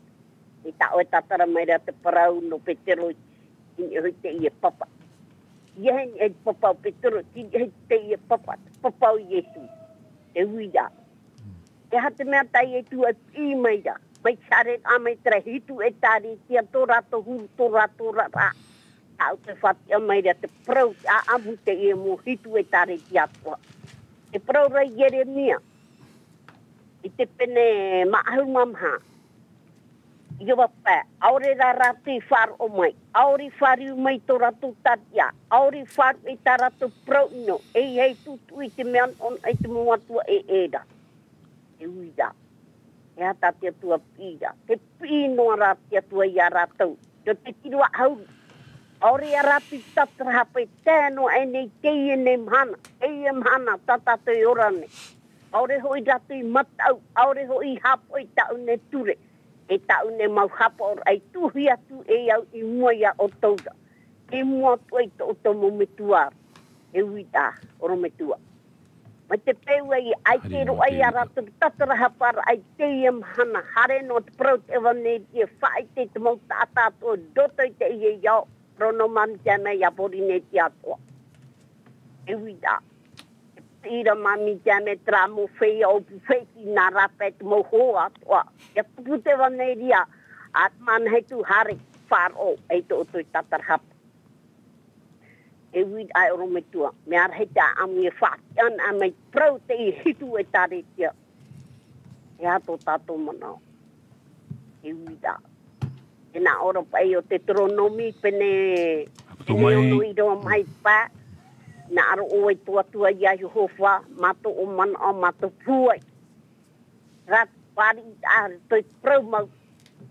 E tā ʻoe tātara mai ra te parau nō Petero i niʻa hoʻi teie papa. Ia heni e te papa o Petero, tei hei te ia papa, te papa o Iesu. Te uira. E aha te mea tā Iesu e piʻi mai ra. Mai Sareta, mai terā hitu ʻētārētia, tō rātou huru, tō rātou rara. Tāʻu te faʻatiʻa mai ra te parau, te ʻāʻamu teie mau hitu ʻētārētia atoʻa. Te parau ra Ieremia. I te pene maha ʻahuru mā maha. Ieova pae, ʻaore rā rātou i faʻaroʻo mai, ʻaore i fāriu mai tō rātou tariʻa, ʻaore i fāriu i tā rātou parau ʻino, e ʻeiaha e tūtuʻi i te mea ʻonoʻono i te mau atua ʻē ʻē ra. E uira, e aha tā te Atua piʻi ra, te piʻi noa rā te Atua ia rātou, nō te tiro ʻahuru, ʻaore ia rātou i tatarahapa e tae noa aʻe nei teie nei mahana, teie mahana tā tātou e ora nei. ʻAore hoʻi rātou i mataʻu, ʻaore hoʻi i haʻapaʻo i tāʻu nei ture, e tāʻu nei mau haʻapaʻoraʻa i tuhi atu e au i mua ia ʻoutou ra, i mua atoʻa i tō ʻoutou mau metua ra. E uira, ʻorometua. Mai te peu ē, ʻaita e roaʻa ia rātou tatarahapa ra i teie mahana, haere noa te parau te ʻevaneria, faʻaʻite i te mau taʻata atoʻa i roto i teie ao, parau nō Māmī Tiaina ia Pōrīnetia atoʻa. E uira. Ira Māmī Tiaina, terā mau feiā ʻōpū fētiʻi nā rāpae te mau hoa atoʻa. Ia tupu te ʻevaneria, ʻa te mana hei tū haere, faʻaroʻo, e tō ʻoutou tatarahapa. E uira ʻorometua, mea rahi te ʻāʻamu e faʻatiʻa ana mai parau teie hitu ʻētārētia. E aha tō tātou manaʻo. E uira. E nā ʻō ra paʻi o Teuteronōmi, pene, pene ono i roa mai pae. Nā ʻō ra ʻoe tō Atua ia Iehova, mā tō ʻoe manaʻo, mā tō pūai. Rā, fāriʻi ā, tō te parau mau.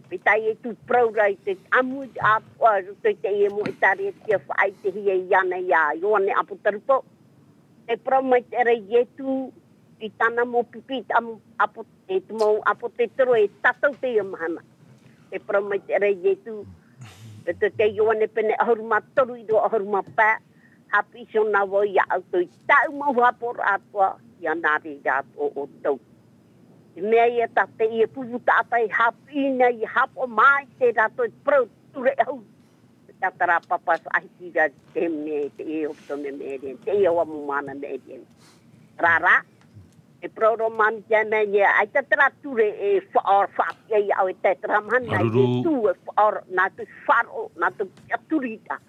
Mai tā Iesu parau ra i te ʻāʻamu atoʻa, roto i teie mau ʻētārētia faʻaʻitehia iāna ia Ioane ʻApotarupo. Te parau mai te ra Iesu, i tāna mau pipi, i te mau ʻāpo-, e te mau ʻāpōsetolo e tātou teie mahana. Te parau mai te ra Iesu, e te, te Ioane pene ʻahuru mā toru i roaʻa ʻahuru mā pae, haʻapiʻi iho na vau ia ʻoutou i tāʻu mau haʻapaʻoraʻa atoʻa, ia nā reira atoʻa ʻoutou. Te mea ia tā teie pupu taʻata e haʻapiʻi nei, e haʻapaʻo mai te rātou e parau ture ʻahuru. Tātarahapa faʻahiti ra te mea, teie ʻōpū tō mea mea ʻē, teie hoa mau mana mea ʻē. Rā, rā, e parau ra Māmī Tiaina, ia ʻaita terā ture e faʻa-, faʻaʻite ai au e tae terā mahana, e tū e faʻa-, nā te faʻaroʻo, nā te tiʻaturi ra.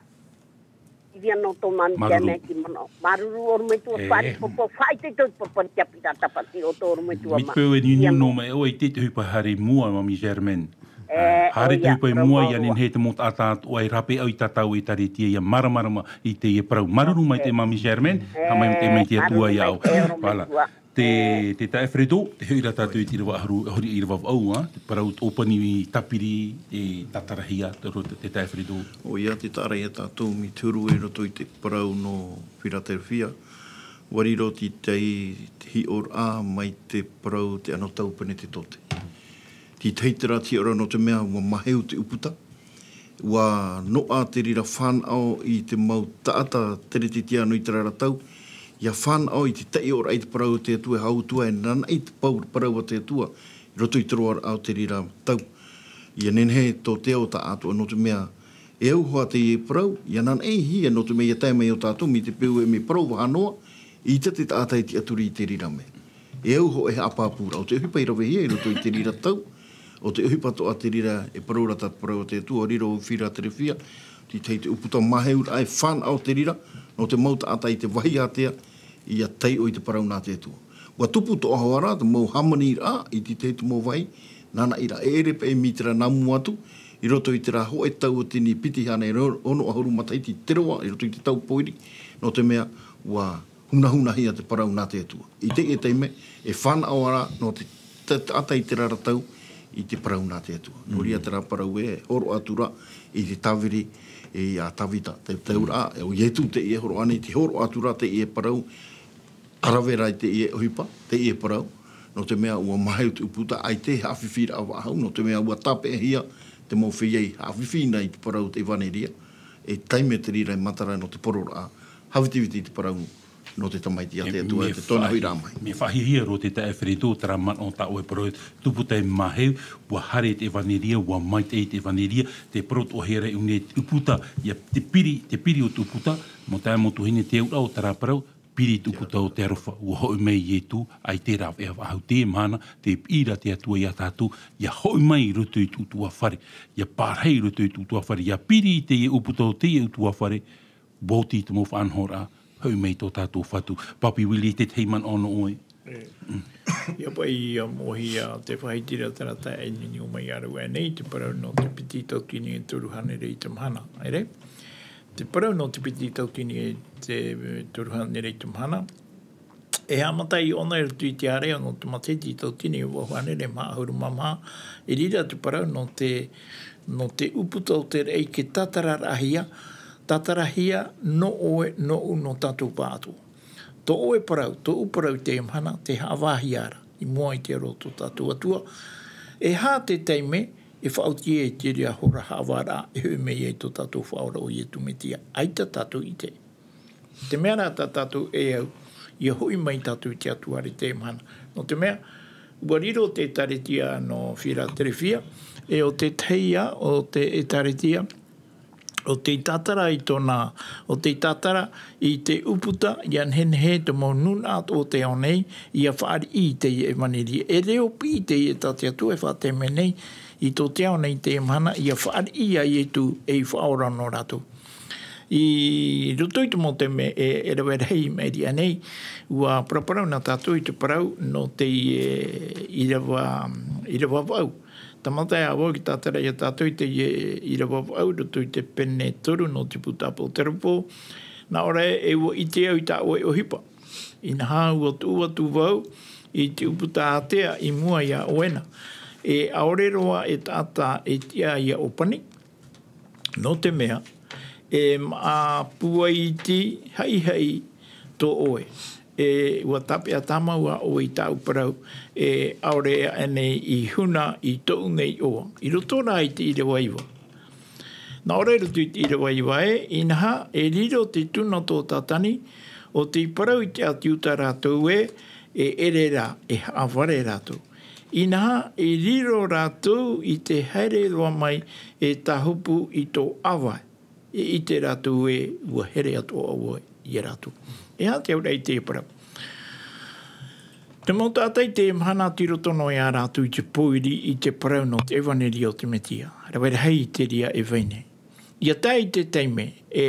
I via nō tō Māmī Tiaina ki manaʻo. Māuruuru ʻorometua, fāriʻi papa, faʻaʻite tō papa te ʻāpī ra tāpati o tō ʻorometua mā. Mai te peu e niuniu noa mai ʻoe i te, te ʻohipa haere i mua, Māmī Germaine. E, haere te ʻohipa i mua, ia nehenehe te mau taʻata atoʻa e rāpae i tātou ʻētārētia, ia māramarama i teie parau. Māuruuru maitaʻi Māmī Germaine, haʻamaitaʻi mai te Atua ia ʻoe. Voilà. Te, te taeaʻe Fredo, tē hoʻi ra tātou i te ʻīrava ʻahuru, ʻahuru ʻīrava vaʻu, ā, te parau ʻōpani tāpiri e tātarahia, te ro-, te taeaʻe Fredo. ʻOia, tē tātarahia tātou mai te huru i roto i te parau nō Philadelphia, ʻua riro te, te hiʻoraʻa mai te parau te anotau Penetetote. Tē tahi terā te hiʻoraʻa nō te mea ʻua māheu te ʻūputa, ʻua noaʻa te reira fānaʻo i te mau taʻata Keresetiano i terā ra tau, ʻia fānaʻo i te taiʻoraʻa i te parau o te Atua e hau atu ai, nānaʻi te pau parau a te Atua i roto i te roaraʻa o te reira tau. ʻIa nehenehe tō te ao taʻatoʻa nō te mea e au hoʻi teie parau, ʻia nānaʻihia nō te mea ʻia tae mai ʻo tātou mai te peu e mea parau vaha noa, ʻeita te taʻata e tiʻaturi i te reira mea. E au hoʻi e haʻapāpūraʻa, ʻo te ʻohipa i ravehia i roto i te reira tau, ʻo te ʻohipa atoʻa te reira e parau ra tā te parau o te Atua, ʻua riro Philadelphia, tē tahi te ʻūputa māheuraʻa e fānaʻo te reira, nō te mau taʻata i te vāhi ātea, ʻia taiʻo i te parau nā te Atua. ʻUa tupu atoʻa hoʻi ra te mau hāmaniraʻa i te tahi te mau vāhi, nānaʻi ra e ʻere paʻi mai terā nā mua atu, i roto i terā hōʻē tauatini piti hānere ono ʻahuru matahiti te roa, i roto i te tau pōiri, nō te mea ʻua hunahunahia te parau nā te Atua. I teie taime, e fānaʻo ra nō te, te taʻata i terā ra tau i te parau nā te Atua. Nō reira terā parau e hōroʻa atu ra i te tāviri, e, a Tavita, te tauraʻa, e ʻo Ietu teie e hōroʻa nei, tē hōroʻa atu ra teie parau, ʻa rave ra i teie ʻohipa, teie parau, nō te mea ʻua māheu te ʻūputa, ʻaita e haʻafifiraʻa vaʻu, nō te mea ʻua tāpeʻahia te mau feiā i haʻafifi na i te parau o te ʻevanelia, e taime te reira e matara nō te poroʻraʻa, haʻavitiviti i te parau nō te tamaiti a te Atua, te tōna huiraʻa mai. Me faʻahiahia roa te taeaʻe Fereto, terā manaʻo tā ʻoe parau, tūputa e māheu, ʻua haere te ʻevanelia, ʻua maitaʻi te ʻevanelia, te parau atoʻa hia ra i ʻō nei ʻūputa, ia te piri, te piri o te ʻūputa, mau taeaʻe mau tuahine, te auraʻa o terā parau, piri te ʻūputa o te aroha, ʻua hoʻi mai Ietu, ʻaita e rāveʻa faʻahou teie mahana, tē piʻi ra te Atua ia tātou, ia hoʻi mai i roto i te ʻutuāfare, ia pārahi i roto i te ʻutuāfare, ia piri i teie ʻūputa o teie ʻutuāfare, ʻua oti te mau faʻanahoraʻa, hoʻi mai tō tātou Fatu. Papi Willie, te tahi manaʻo nō ʻoe. E. Ia paʻi, ia mōhia te faʻahitiraʻa terā taeaʻe i niʻa mai ia rave nei, te parau nō te piti tauatini e toru hānere i te mahana, ʻere? Te parau nō te piti tauatini e te toru hānere i te mahana. E haʻamata i ʻōna i roto i te ārai nō te matahiti tauatini e vaʻu hānere maha ʻahuru mā maha, i reira te parau nō te, nō te ʻūputa o te raʻi ke tātararaʻahia, tātarahia nō ʻoe, nōʻu, nō tātou pāʻatoʻa. Tō ʻoe parau, tōʻu parau i teie mahana, tē haʻavāhia ra, i mua i te aro o tō tātou Atua. E aha te taime, e faʻaoti ai te reira hora haʻavāraʻa, e hoʻi mai ai tō tātou Faʻaora ʻo Ietu Metia, ʻaita tātou i ʻite. Te mea rā tā tātou e au, ia hoʻi mai tātou i te Atua i teie mahana. Nō te mea, ʻua riro te ʻētāretia nō Firaterefia, e ʻo te tahi ā, ʻo te ʻētāretia, ʻo tē tātara i tōna, ʻo tē tātara i te ʻūputa, ia nehenehe te mau nūnaʻa o te ao nei, ia fāriʻi i teie ʻevanelia. E reo piʻi teie tā te Atua e faʻatae mai nei, i tō te ao nei teie mahana, ia fāriʻi ia Ietu ei Faʻaora nō rātou. I roto i te mau taime e, e rave rahi i maʻiri aʻe nei, ʻua paraparau na tātou i te parau nō teie, e, ʻīrava, ʻīrava vaʻu. Tāmata e ʻāvaʻe te tātara ia tātou i teie, e, ʻīrava vaʻu, roto i te pene toru nō te puta Apotarupo. Nā ʻō ra ē, e ʻua ʻite au i tā ʻoe ʻohipa. Inaha, ʻua tuʻu atu vau i te ʻūputa ātea i mua ia ʻoe na. E ʻaore roa e taʻata e tiʻa ia ʻōpani. Nō te mea, e maʻa pūai iti haʻihaʻi tō ʻoe. E ʻua tāpeʻa tāmau ā ʻoe i tāʻu parau, e ʻaore aʻe nei i huna i tōʻu nei iʻoa. I roto rā i te ʻīrava iva. Nā ʻō ra i roto i te ʻīrava iva ē, inaha, e riro te tūnato o Tātani, ʻo tei parau i te ʻĀti Iuta rātou ē, e ʻere rā, e haʻavare rātou. Inaha, e riro rātou i te haere roa mai e tāhopu i tō ʻāvae, e ʻite rātou ē ʻua here atoʻa vau ia rātou. E aha te auraʻa i teie parau? Te mau taʻata i teie mahana atu i roto noa ia rātou i te pōiri i te parau nō te ʻevanelia o te Metia. Rave rahi te reira e vai nei. ʻIa tae i te taime, e,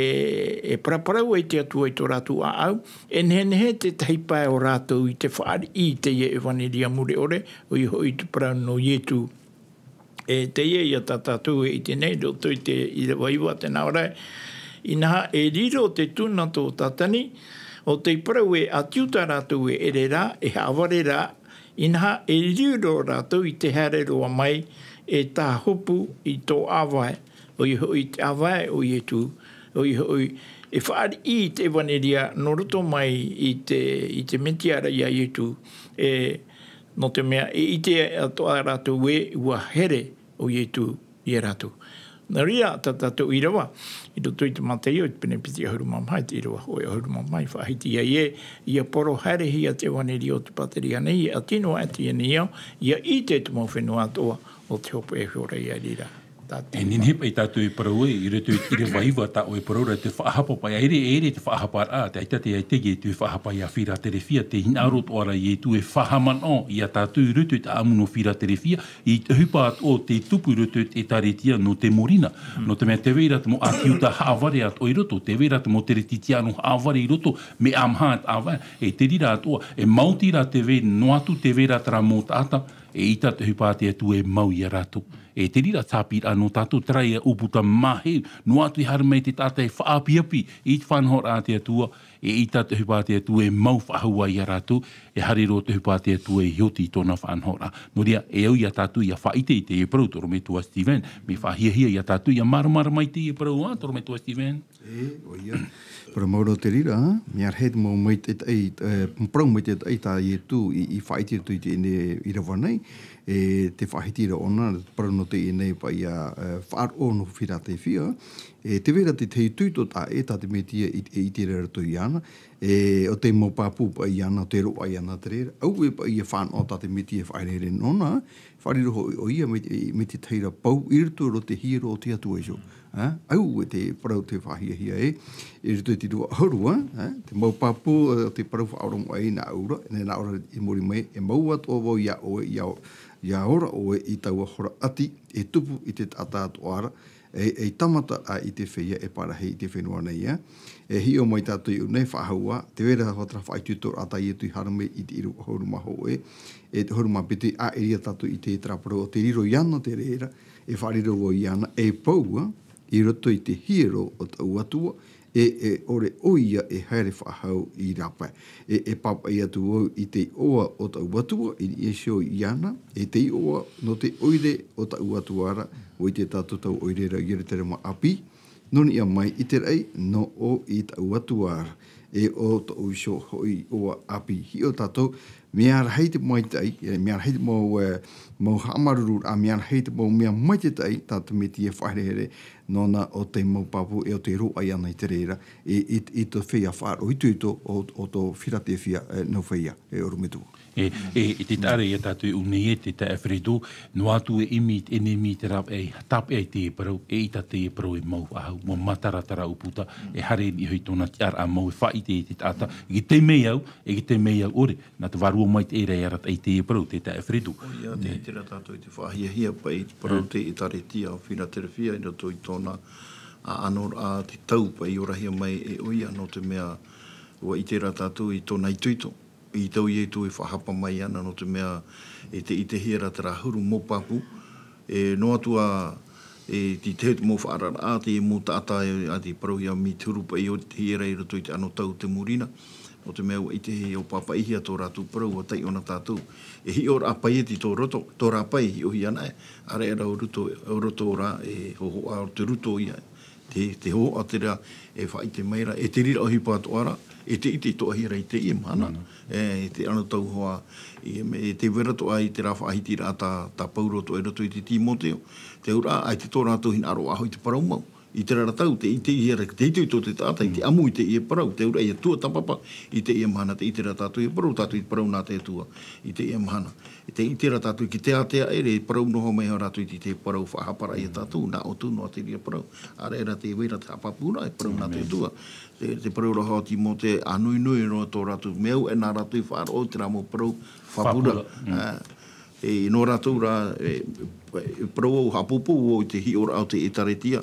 e paraparau ai te Atua i tō rātou ʻāʻau, e nehenehe te tahi pae o rātou i te fāriʻi i teie ʻevanelia mure ʻore, ʻoia hoʻi te parau nō Ietu. E teie ia tā tātou e ʻite nei, roto i te ʻīrava iva tē nā ʻō ra ē. Inaha, e riro te tūnato o Tātani, ʻo tei parau ē ʻĀti Iuta rātou e ʻere rā, e haʻavare rā, inaha, e riro rātou i te haere roa mai e tāhopu i tō ʻāvae, ʻoia hoʻi te ʻāvae o Ietu, ʻoia hoʻi e fāriʻi i te ʻevanelia nō roto mai i te, i te Metia ra ia Ietu, e, nō te mea e ʻite atoʻa rātou ē ʻua here ʻo Ietu ia rātou. Nō reira, tā tātou ʻīrava, i roto i te Mataio, i te pene piti ʻahuru mā maha, i te ʻīrava hōʻē ʻahuru mā maha, i faʻahiti ai ē, ʻia poro haerehia te ʻevanelia o te pātireia nei, ʻia ʻati noa atu ia nei au, ʻia ʻite te mau fenua atoʻa o te hopeʻa e hōroʻa i reira. E nehenehe paʻi tātou e parau ē, i roto i te ʻīrava iva tā ʻoe e parau ra te faʻahapa paʻi, ʻaita, ʻaita te faʻahaparaʻa, te ʻaita te ʻaita e te faʻahapa ia Firaterefia, tē hinaʻaro atoʻa ra Ietu e faʻahaʻamanaʻo ia tātou i roto i te ʻāʻamu nō Firaterefia, i te ʻohipa atoʻa o tei tupu i roto i te ʻĒtārētia nō te mōrina. Nō te mea tē vai ra te mau ʻĀti Iuta haʻavare atoʻa i roto, tē vai ra te mau Kerisetiano haʻavare i roto, mea maha te ʻāvae, e te reira atoʻa, e maoti rā tē vai, noa atu tē vai ra terā mau taʻata, e ʻaita te ʻohipa a te Atua e mau ia rātou. E te reira te haʻapiʻiraʻa nō tātou, terā ia ʻūputa māheu, noa atu e haere mai te taʻata e faʻaapiapi i te faʻanahoraʻa a te Atua, e ʻaita te ʻohipa a te Atua e mau faʻahou ia rātou, e haere roa te ʻohipa a te Atua e oti i tōna faʻanahoraʻa. Nō reira, e au ia tātou ʻia faʻaʻite i teie parau, tō ʻorometua Steven, mea faʻahiahia ia tātou ʻia māramarama i teie parau, ā, tō ʻorometua Steven. E, ʻoia. Parau mau roa te reira, ā? Mea rahi te mau maitaʻi, e, parau maitaʻi tā Ietu i, i faʻaʻite i roto i teie ʻīrava nei, e, tē faʻahiti ra ʻōna, parau nō teie nei paʻi ia, e, faʻaroʻo nō Firaterefia, e, tē vai ra te tahi tui tō taʻe, tā te Metia i, e ʻite ra i roto ia E, ʻo te mau pāpū paʻi iāna, ʻo te roaʻa iāna te reira. Auē paʻi e fānaʻo tā te Mesia e faʻaherehere nōna, faʻariro hoʻi ʻoia mai te, mai te tahi ra pou i roto i te hiero o te Atua iho. Ā, auē te parau tei faʻahiahia ē, i roto i te rua ʻahuru, ā, ā, te mau pāpū, ā, o te parau faʻaoromaʻi nā ʻō ra, nā ʻō ra i muri mai, e mau atoʻa vau iā ʻoe, ʻia, ʻia ora ʻoe i taua hora ʻati, e tupu i te taʻata atoʻa ra, e, e tāmata rā i te feiā e parahi i te fenua nei, ā. E hiʻo mai tātou i ʻō nei faʻahou ā, tē vai ra hoʻi terā faʻaitoitoraʻa tā Ietu i haere mai i te rua ʻahuru mā hōʻē, e te ʻahuru mā piti, ʻa ʻere ia tātou i te terā parau, ʻo te riro iāna te reira, e faʻariro vau iāna, e pou ā, i roto i te hiero o taʻu Atua, e, e ʻore ʻoia e haere faʻahou i rāpae. E, e pāpaʻi atu vau i te iʻoa o taʻu Atua, i niʻa iho iāna, e te iʻoa nō te ʻoire o taʻu Atua ra, ʻua ʻite tātou taua ʻoire ra, Ierutarema ʻāpī, nō niʻa mai i te raʻi, nō ʻō i taʻu Atua ra, e ʻo tōʻu iho hoʻi iʻoa ʻāpī. Hiʻo tātou, mea rahi te maitaʻi, e, mea rahi te mau, e, mau haʻamāuruururaʻa, mea rahi te mau mea maitaʻi, tā te Mesia e faʻaherehere nōna ʻo te mau pāpū, e ʻo te roaʻa iāna i te reira, i, i, i tō feiā faʻaitoito ʻo, ʻo tō Philadelphia, e, nō feiā, e ʻorometua. E, e, e te taʻa ra ia tātou i ʻō nei e te taeaʻe Alfredo, noa atu e ʻimi i te ʻenemi i te rāveʻa, e tāpeʻa i te parau, eʻita te parau e mau faʻahou, ʻua mataratara ʻūputa, e haere i niʻa iho i tōna tiʻaraʻa mau e faʻaʻite i te taʻata, e te mea au, e te mea au ʻore, nā te vārua maitaʻi ra e arataʻi i te parau, te taeaʻe Alfredo. ʻOia, tē ʻite ra tātou i te faʻahiahia paʻi i te parau te ʻĒtārētia o Philadelphia, i roto i tōna, ā, ʻānoraʻa te tau paʻi i orahia mai e ʻoia, nō te mea, ʻua ʻite ra tātou i tōna itoito. I tau Ietu e faʻahapa mai ana, nō te mea, e tē ʻitehia ra terā huru mau pāpū, e noa atu ā, e te, te mau faʻaararaʻa, te mau taʻata, e, ā, tei parauhia mai te huru paʻi ʻo te hiero i roto i te anotau o te mūrina, nō te mea ʻua ʻitehia ʻo pāpaʻihia tō rātou parau, ʻua taiʻo na tātou. E hiʻoraʻa paʻi e tō roto, tō rāpae e hiʻohia ana ē, ʻāreʻa rā ʻo roto, ʻo roto rā e hōhoʻa, ʻo te roto ia, te, te hōhoʻa terā e faʻaʻite mai ra, e te reira ʻohipa atoʻa ra, e tē ʻite atoʻahia ra i teie mahana. E, i te anotau hoʻi, e, e tē vai ra atoʻa i terā faʻahitiraʻa tā, tā Paulo atoʻa i roto i te Timoteo. Te auraʻa, ʻaita tō rātou hinaʻaro ʻaʻahu i te parau mau. I terā ra tau, tē ʻitehia ra, te itoito o te taʻata, i te ʻamu i teie parau, te auraʻa ʻia tuatāpapa, i teie mahana, tē ʻite ra tātou e parau, tātou i te parau nā te Atua, i teie mahana. E tē ʻite ra tātou ki te ātea ʻere, e parau noa mai hoʻi rātou i te, te parau faʻahaparaʻa ia tātou, nā ʻō atu noa te reira parau. ʻĀreʻa rā tē vai ra te haʻapāpūraʻa, e parau nā te Atua. Te, te parau ra hoʻi a Timoteo, ʻānuinui roa tō rātou mea au, e nā rātou i faʻaroʻo i terā mau parau faʻapura. Ā, e, nō rātou rā, e, e parau au, haʻapōpou au i te hiʻoraʻa o te ʻĒtārētia.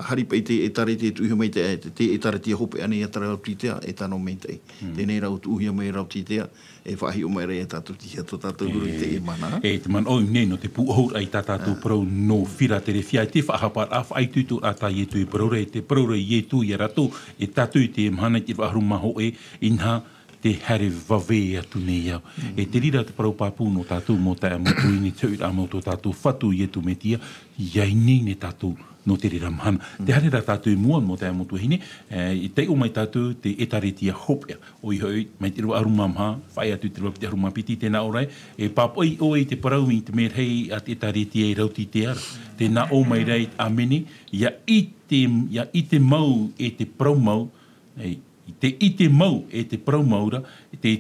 ʻA haere paʻi te ʻĒtārētia e tuʻu iho mai te, te, te ʻĒtārētia hopeʻa nei a te Laotitea, e tano maitaʻi. Teie rā ʻua tuʻuhia mai Laotitea, e faʻahiʻo mai ra ia tātou te hiʻo tō tātou huru i teie mahana. E te manaʻo nei nō te pūʻohuraʻa i tā tātou parau nō Philadelphia, i te faʻahaparaʻa, faʻaitoitoraʻa tā Ietu i parau ra, i te parau ra Ietu ia rātou, e tātou i teie mahana i te rua ʻahuru mā hōʻē, inaha, tē haere vave atu nei au. E te reira te parau pāpū nō tātou mau taeaʻe, mau tuahine, te hoʻiraʻa mau tō tātou Fatu Ietu Mesia, ʻia ʻite nei tātou nō te reira mahana. Tē haere ra tātou i mua mau taeaʻe, mau tuahine, e, i taiʻo mai tātou te ʻĒtārētia hopeʻa. ʻOia hoʻi, mai te rua ʻahuru mā maha, faʻaea atu i te rua piti ʻahuru mā piti, tē nā ʻō ra, e pāpaʻi ʻoe i te parau i te merahi a te ʻĒtārētia i Laotitea ra. Tē nā ʻō mai ra i te ʻāmene, ʻia ʻite, ʻia ʻite mau e te parau mau, e, i te ʻite mau e te parau mau ra, te,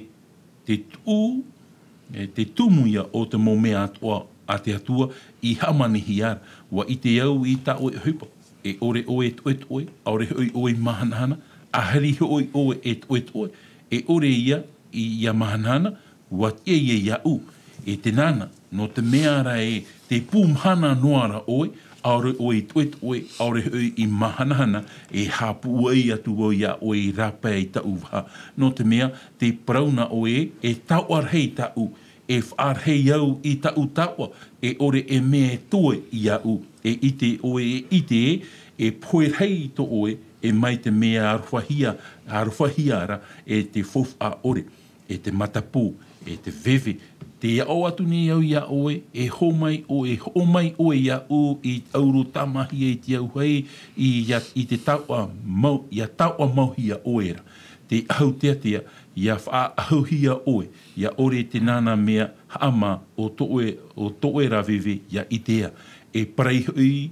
te tuʻu, e, te tumu ia o te mau mea atoʻa a te Atua i hāmanihia ra. ʻUa ʻite au i tā ʻoe ʻohipa, e ʻore ʻoe e toʻetoʻe, ʻaore hoʻi ʻoe i māhanahana, ʻaita hoʻi ʻoe e toʻetoʻe, e ʻore ia i, ʻia māhanahana, ʻua tiʻa ia iāʻu, e te nānā, nō te mea ra ē, tē pū mahana noa ra ʻoe, ʻaore ʻoe i toʻetoʻe, ʻaore hoʻi i māhanahana, e haʻapūai atu vau iā ʻoe i rāpae i taʻu vaha. Nō te mea, tē parau na ʻoe, e taoʻa rahi tāʻu, e faʻarahi au i taʻu taoʻa, e ʻore e mea e toe iāʻu, e ʻite ʻoe, e ʻite ē, e pohe rahi tō ʻoe, e mai te mea arofahia, arofahia ra, e te faufaʻa ʻore, e te matapū, e te veve. Tē aʻo atu nei au iā ʻoe, e hōmai ʻoe, e hōmai ʻoe iāʻu i te ʻauro tāmāhia i te auahi, i, ia, i te taoʻa mau, ʻia taoʻa mauhia ʻoe ra. Te ʻahu teatea, ʻia faʻaʻahuhia ʻoe, ʻia ʻore te nānā mea haʻamā o tō ʻoe, o tō ʻoe ra veve ʻia ʻitea. E parai hoʻi,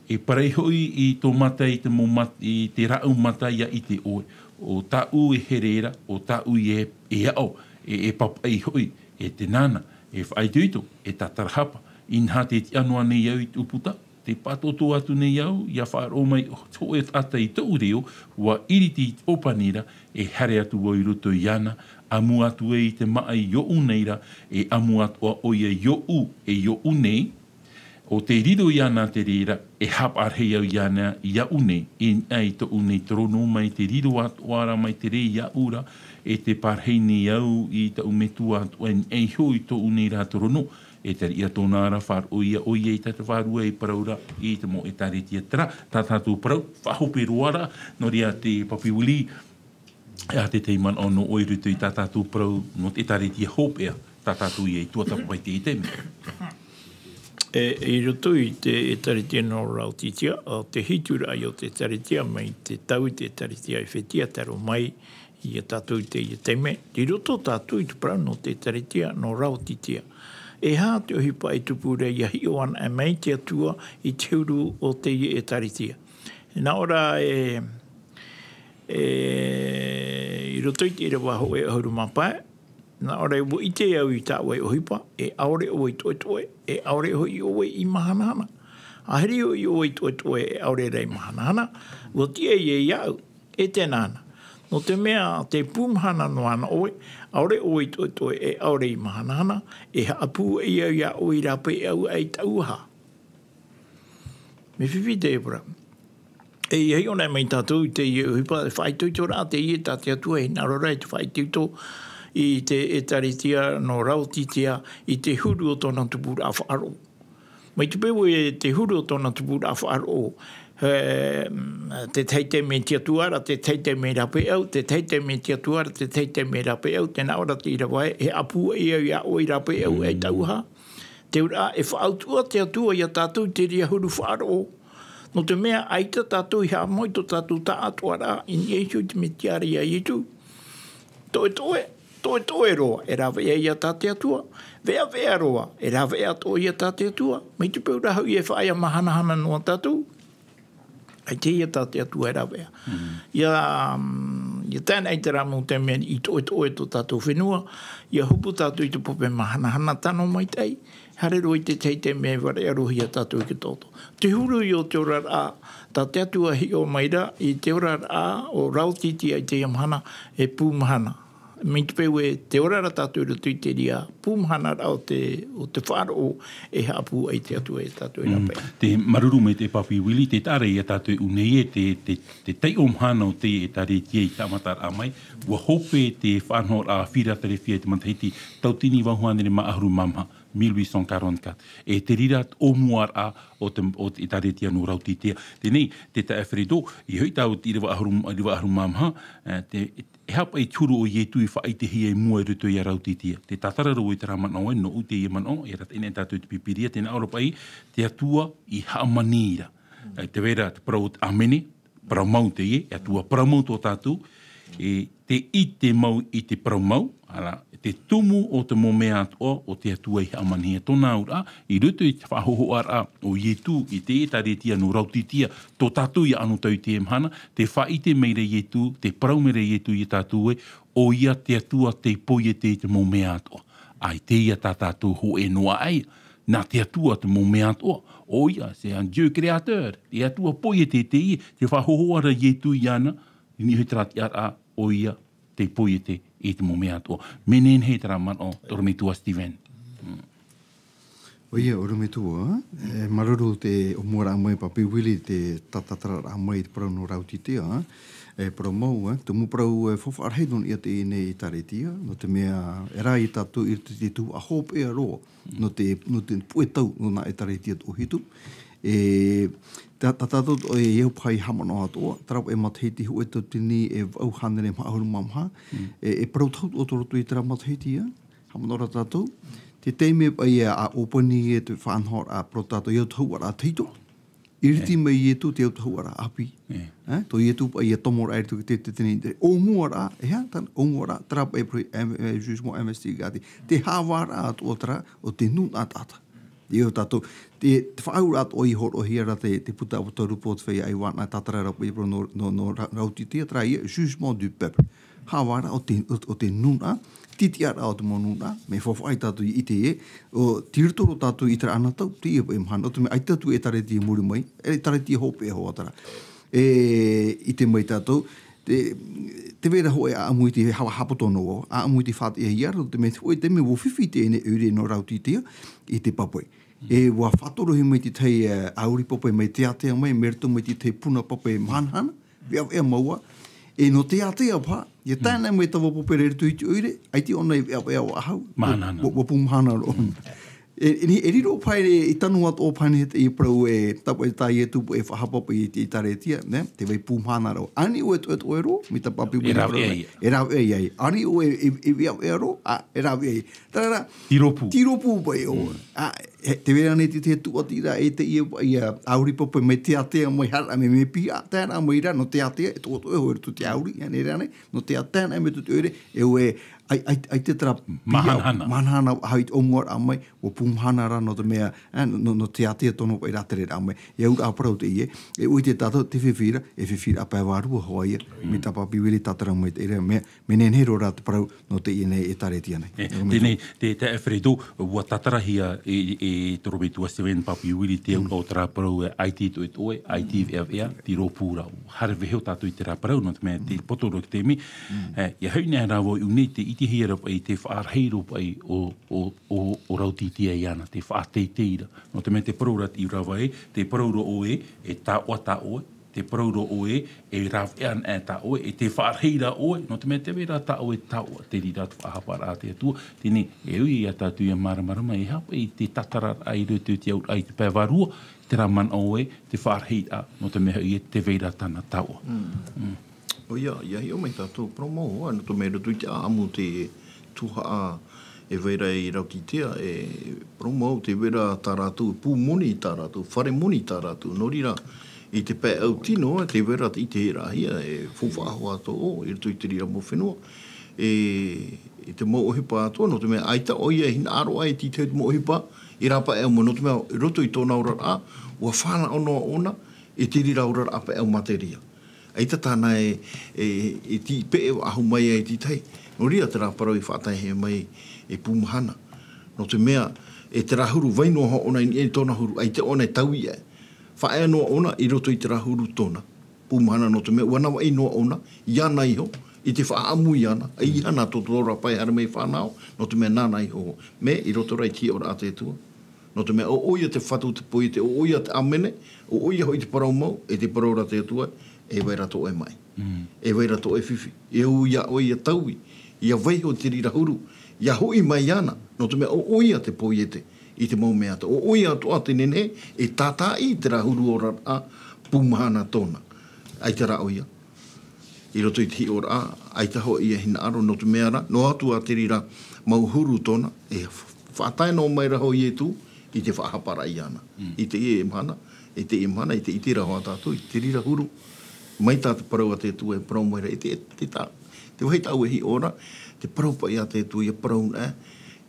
e parai hoʻi i tō mata, i te mau mat-, i te rāʻau mata ʻia ʻite ʻoe. ʻo tāʻu e here ra, ʻo tāʻu e, e aʻo, e, e papaʻi hoʻi, e te nāna, e faʻaitoito, e tātarahapa, inaha tē tiʻa noa nei au i te ʻūputa, tē pātoʻotoʻo atu nei au, ʻia faʻaroʻo mai hoʻi taʻata i tōʻu reo, ʻua ʻiriti i te ʻōpani ra, e haere atu vau i roto iāna, ʻamu atu ai i te māʻa i ōʻu nei ra, e ʻamu atoʻa ʻoia i ōʻu, e i ōʻu nei, ʻo tē riro iāna te reira, e haʻaparahi au iāna i aʻu nei, i niʻa i tōʻu nei torono mai te riro atoʻa ra mai te rē i aʻu ra, e tē parahi nei au i taʻu metua atoʻa i niʻa iho i tōʻu nei rā torono, e tariʻa tōna ra faʻaroʻo ia ʻoia i tā te vārua e parau ra i te mau ʻētāretia. Terā, tā tātou parau, faʻahope roa ra, nō reira te Papi Willie, e aha te tahi manaʻo nō ʻoe i roto i tā tātou parau, nō te ʻētāretia hopeʻa, tā tātou ia i tuatāpapa i teie taime. E, i roto i te ʻētāretia nō Raotitia, ʻo te hituraʻa o te ʻētāretia mai te tau i te ʻētāretia Efetia, tae roa mai ia tātou i teie taime, i roto tātou i te parau nō te ʻētāretia nō Raotitia. E aha te ʻohipa e tupu ra ʻia hiʻo anaʻe mai te Atua i te huru o teie ʻētāretia? Nā ʻō ra e, e, i roto i te ʻīrava hōʻē ʻahuru mā pae, nā ʻō ra ʻua ʻite au i tā ʻoe ʻohipa, e ʻaore ʻoe i toʻetoʻe, e ʻaore hoʻi ʻoe i mahanahana. Ahiri hoʻi ʻoe i toʻetoʻe, e ʻaore rā i mahanahana, ʻua tiʻa ia iāʻu, e te nāna. Nō te mea, tē pūmahana noa ana ʻoe, ʻaore ʻoe i toʻetoʻe, e ʻaore i mahanahana, e haʻapūaʻi au iā ʻoe i rāpaeʻau aʻe i taʻu aha. Mea fifi teie parau. E ʻia hiʻo anaʻe mai tātou i teie ʻohipa, e faʻaitoitoraʻa teie tā te Atua e hinaʻaro ra i te faʻaitoito i te ʻētāretia nō Raotitia i te huru o tōna tupuraʻa faʻaroʻo. Mai te peu e te huru o tōna tupuraʻa faʻaroʻo, e, te tahi taime te Atua ra, te tahi taime rāpaeʻau, te tahi taime te Atua ra, te tahi taime rāpaeʻau, tē nā ʻō ra te ʻīrava ē, e haʻapūaʻi au iā ʻoe i rāpaeʻau aʻe i taʻu aha. Te auraʻa, e faʻautuʻa te Atua iā tātou i te reira huru faʻaroʻo. Nō te mea, ʻaita tātou i haʻamau i tō tātou taʻatoʻaraʻa, i niʻa iho i te Mesia ra iā Ietu. Toʻetoʻe, toʻetoʻe roa, e rāveʻa ia tā te Atua. Veʻaveʻa roa, e rāveʻa atoʻa ia tā te Atua. Mai te peu ra hoʻi e faʻaea mahanahana noa tātou. ʻAita ia tā te Atua e rāveʻa. Mm. ʻIa, mm, ʻia tae ana i terā mau taime i toʻetoʻe tō tātou fenua, ʻia hopu tātou i te pape mahanahana tano maitaʻi, haere roa i te tahi taime e vareʻa roa ia tātou i te toto. Te huru o te oraraʻa, tā te Atua e hiʻo mai ra, i te oraraʻa o Raotitia i teie mahana, e pūmahana. Mai te peu e te ora ra tātou i roto i te reira pūmahanaraʻa o te, o te faʻaroʻo e haʻapūaʻi te Atua e tātou e Mm. rāpae. Te māuruuru mai te Papi Willie, tē taʻa ra ia tātou e ʻū nei e te, te, te taiʻo mahana o te ʻētāretia i tāmataraʻa mai, ʻua hope te faʻanahoraʻa Philadelphia i te matahiti tauatini vaʻu hānere mā ʻahuru mā maha, mille huit cent quarante-quatre. E te reira te ʻōmuaraʻa o te, o te ʻētāretia nō Raotitia. Teie, te taeaʻe Fredo, i hoʻi tāua i te ʻīrava ʻahuru, ʻīrava ʻahuru mā maha, e, te, e aha paʻi te huru o Ietu i faʻaʻitehia i mua i roto ia Raotitia. Tē tātara ra vau i terā manaʻo ē, nōʻu teie manaʻo, e arataʻi nei tātou i te Pīpīria, tē nā ʻō ra paʻi, te Atua i hāmani ra. E, tē vai ra te parau o te ʻāmene, parau mau teie, e Atua parau mau tō tātou, e tē ʻite mau i te parau mau, ʻāreʻa, te tumu o te mau mea atoʻa, o te Atua i hāmanihia. Tōna auraʻa, i roto i te faʻahōhoʻaraʻa o Ietu i te ʻētāretia nō Raotitia, tō tātou ia anotau i teie mahana, tē faʻaʻite mai ra Ietu, tē parau mai ra Ietu ia tātou ē, ʻoia te Atua tei poiete i te mau mea atoʻa. ʻAita ia tā tātou hōʻē noa aʻe, nā te Atua te mau mea atoʻa. ʻOia, c'est un Dieu créateur. Te Atua poiete teie, tē faʻahōhoʻa ra Ietu iāna, i niʻa i terā tiʻaraʻa, ʻoia tei poiete i te mau mea atoʻa. Mea nehenehe terā manaʻo, ʻorometua Steven. Mm. ʻOia, ʻorometua, e, māuruuru te ʻōmuaraʻa mai Papi Willie, te tātātararaʻa mai i te parau nō Raotitia, e, parau mau, e, tumu parau, e, faufaʻa rahi nō niʻa i teie nei ʻētāretia, nō te mea, e rā ia tātou i roto i te tuhaʻa hopeʻa roa, nō te, nō te puʻe tau, nō nā ʻētāretia tō hitu. E, tā, tā tātou atoʻa e au paʻi haʻamanaʻo atoʻa, terā paʻi matahiti hōʻē tauatini e vaʻu hānere mā ʻahuru mā maha, Mm. e, e parau tau atoʻa tō roto i terā matahiti, ā, haʻamanaʻo ra tātou, te taime paʻi ā, ʻa ʻōpani e te faʻanahoraʻa, parau tātou, i au tahuʻaraʻa tahito. ʻIriti mai Ietu te au tahuʻaraʻa ʻāpī. E. Ā, tō Ietu paʻi ia tomo ra i roto i te, te, te, te, te ʻōmuaraʻa, e aha, tā, ʻōmuaraʻa, terā paʻi e parau, em, e, jugement investigatif. Te hāvaraʻa atoʻa terā, o te nūnaʻa taʻata. Io tātou, te, te faʻaau rā tō i horoʻahia rā te, te puta apatoru pō te feiā i vāna tātara rā pō i pō no, no, no ra-, Rautitia, terā ia, jugement du peuple. Hāvara o te, o, o te nūnaʻa, titiʻa rā o te mau nūnaʻa, me faʻaʻai tātou i te e, o, tīrotoro tātou i terā anotau, te ia e mahana, o te mea ai tātou e tare te muri mai, e tare te hope e hoa tara. E, i te mai tātou, te, te vera hoʻi a amu i te hawa hapoto no, a amu i te fāti e ia, te mea te hoʻi te mea ua fifi te ene ure no Rautitia, i te papai. E ua faʻatorohi mai te tahi, e, auri papai mai te atea mai, me roto mai te tahi puna papai mahanahana, vea, vea maua. E no te atea pā, ia tae ana mai tava papai rere tu i te ure, ai te ona i vea, vea o ahau. Mahanahana. Ua, ua pū mahana roa. E, e, e riro pae, e tano atu o pae nei te i parau e, tāpae tā Ietu e faʻahapa paʻi i te Etaretia, ne? Te vai pū mahana roa. Ani o e to, e to e ro, mi ta papi e rave ai. E rave ai. Ani o e, e, e, e, e ro, a, e rave ai. Tarara. Tiropū. Tiropū paʻi o. Mm. A, e, te vera nei te, te tuatira e te ia, ia, auri papai mai te atea mai hara me, me pia, tēnā mai rā, no te atea, e to, to e hoi tu te auri, ia nei rā nei, no te atea, nei me tu te ore, e o e, ai, ai, ai te tara pia, mahanahana. Mahanahana, hai o mua rā mai, o pū mahana rā, no te mea, e, no, no te atea tono paʻi rā tere rā mai. E ura parau te ie, e ui te tātou, te fifi ra, e fifi ra pae vārua hoa ia, me ta papi wiri tātara mai te ere, me, me nehenehe roa rā te parau, no te ie nei e Etaretia nei. E, tēnei, te, te Alfredo, ua tātarahia e, e Torometua Steven Papi Wiri te au o terā parau e, ai te to e to e, ai te vea vea, te rōpū rau. Hare veho tātou i terā parau, no te mea te poto roa ki te mi, e, ia hau nei rā vau i nei te itihia ra paʻi te faʻarahi roa paʻi o, o, o, o Rautitia iāna, te faʻateitei ra. No te mea te parau ra te i rava e, te parau ra o e, e taoa tā oe, te parau ra o e, e rave ana e tā oe, e te faʻarahi ra oe, no te mea te vera tā oe, taoa, te rira te faʻahapa ra te Atua, tēnei, e ui ia tātou ia māramarama, e hapa i te tātara ai roto i te au, ai te pae vārua, terā mana o e, te faʻarahi ra, no te mea e te vera tāna taoa. Mm. Mm. O ia, ia hiʻo mai tātou, parau mau, a, no te mea roto i te ʻāʻamu te tuhaʻa e vai ra i Rautitia, e parau mau te vera tā rātou pū moni tā rātou, fare moni tā rātou. No reira, i te pae au tino, te vera te ʻitehia, e faufaʻa hoʻi atoʻa, i roto i te reira mau fenua. E, i te mau ʻohipa atoʻa, no te mea, ʻaita ʻoia e hinaʻaro ai te ʻitehia te mau ʻohipa, i rā pae au mau, no te mea, i roto i tōna oraraʻa, ua fānaʻo noa ʻōna, i te reira oraraʻa pae au materia. ʻAita tāna e, e, e tiʻi peʻe faʻahou mai ai te tahi. No reira terā parau i faʻataehia mai e Pūmahana. No te mea, e terā huru vai noa hoʻi ʻōna i niʻa i tōna huru, ʻaita ʻōna e taui aʻe. Faʻaea noa ʻōna i roto i terā huru tōna. Pūmahana no te mea, ʻua navaʻi noa ʻōna, iāna iho, i te faʻaʻamu iāna, ʻaita nā tō, tō rā pae haere mai fānau, no te mea nāna iho. Mea, i roto rā i te hiʻoraʻa a te Atua. No te mea, ʻo, ʻoia te Fatu te Poiete, ʻo, ʻoia te ʻĀmene, ʻo, ʻoia hoʻi te parau mau, e te parau ra te Atua, e vai ra tō ʻoe maʻi. Mm. E vai ra tō ʻoe fifi. E au iā ʻoe ʻia taui, ʻia vaiho te reira huru, ʻia hoʻi mai iāna, no te mea, ʻo, ʻoia te Poiete, i te mau mea atoʻa. ʻO, ʻoia atoʻa te nehenehe, e tātāʻi i terā huru oraraʻa Pūmahana tōna. ʻAita rā ʻoia. I roto i te hiʻoraʻa, ʻaita hoʻi e hinaʻaro, no te mea rā, noa atu ā te reira mau huru tōna, e faʻatae noa mai ra hoʻi Ietu i te faʻahaparaʻa iāna. Mm. I teie mahana, i teie mahana, i te ʻite ra hoʻi tātou, i te reira huru, mai tā te parau a te Atua e parau mai ra, i te, te tā, te vāhi tāʻu e hiʻo ra, te parau paʻi a te Atua, ʻia parau na,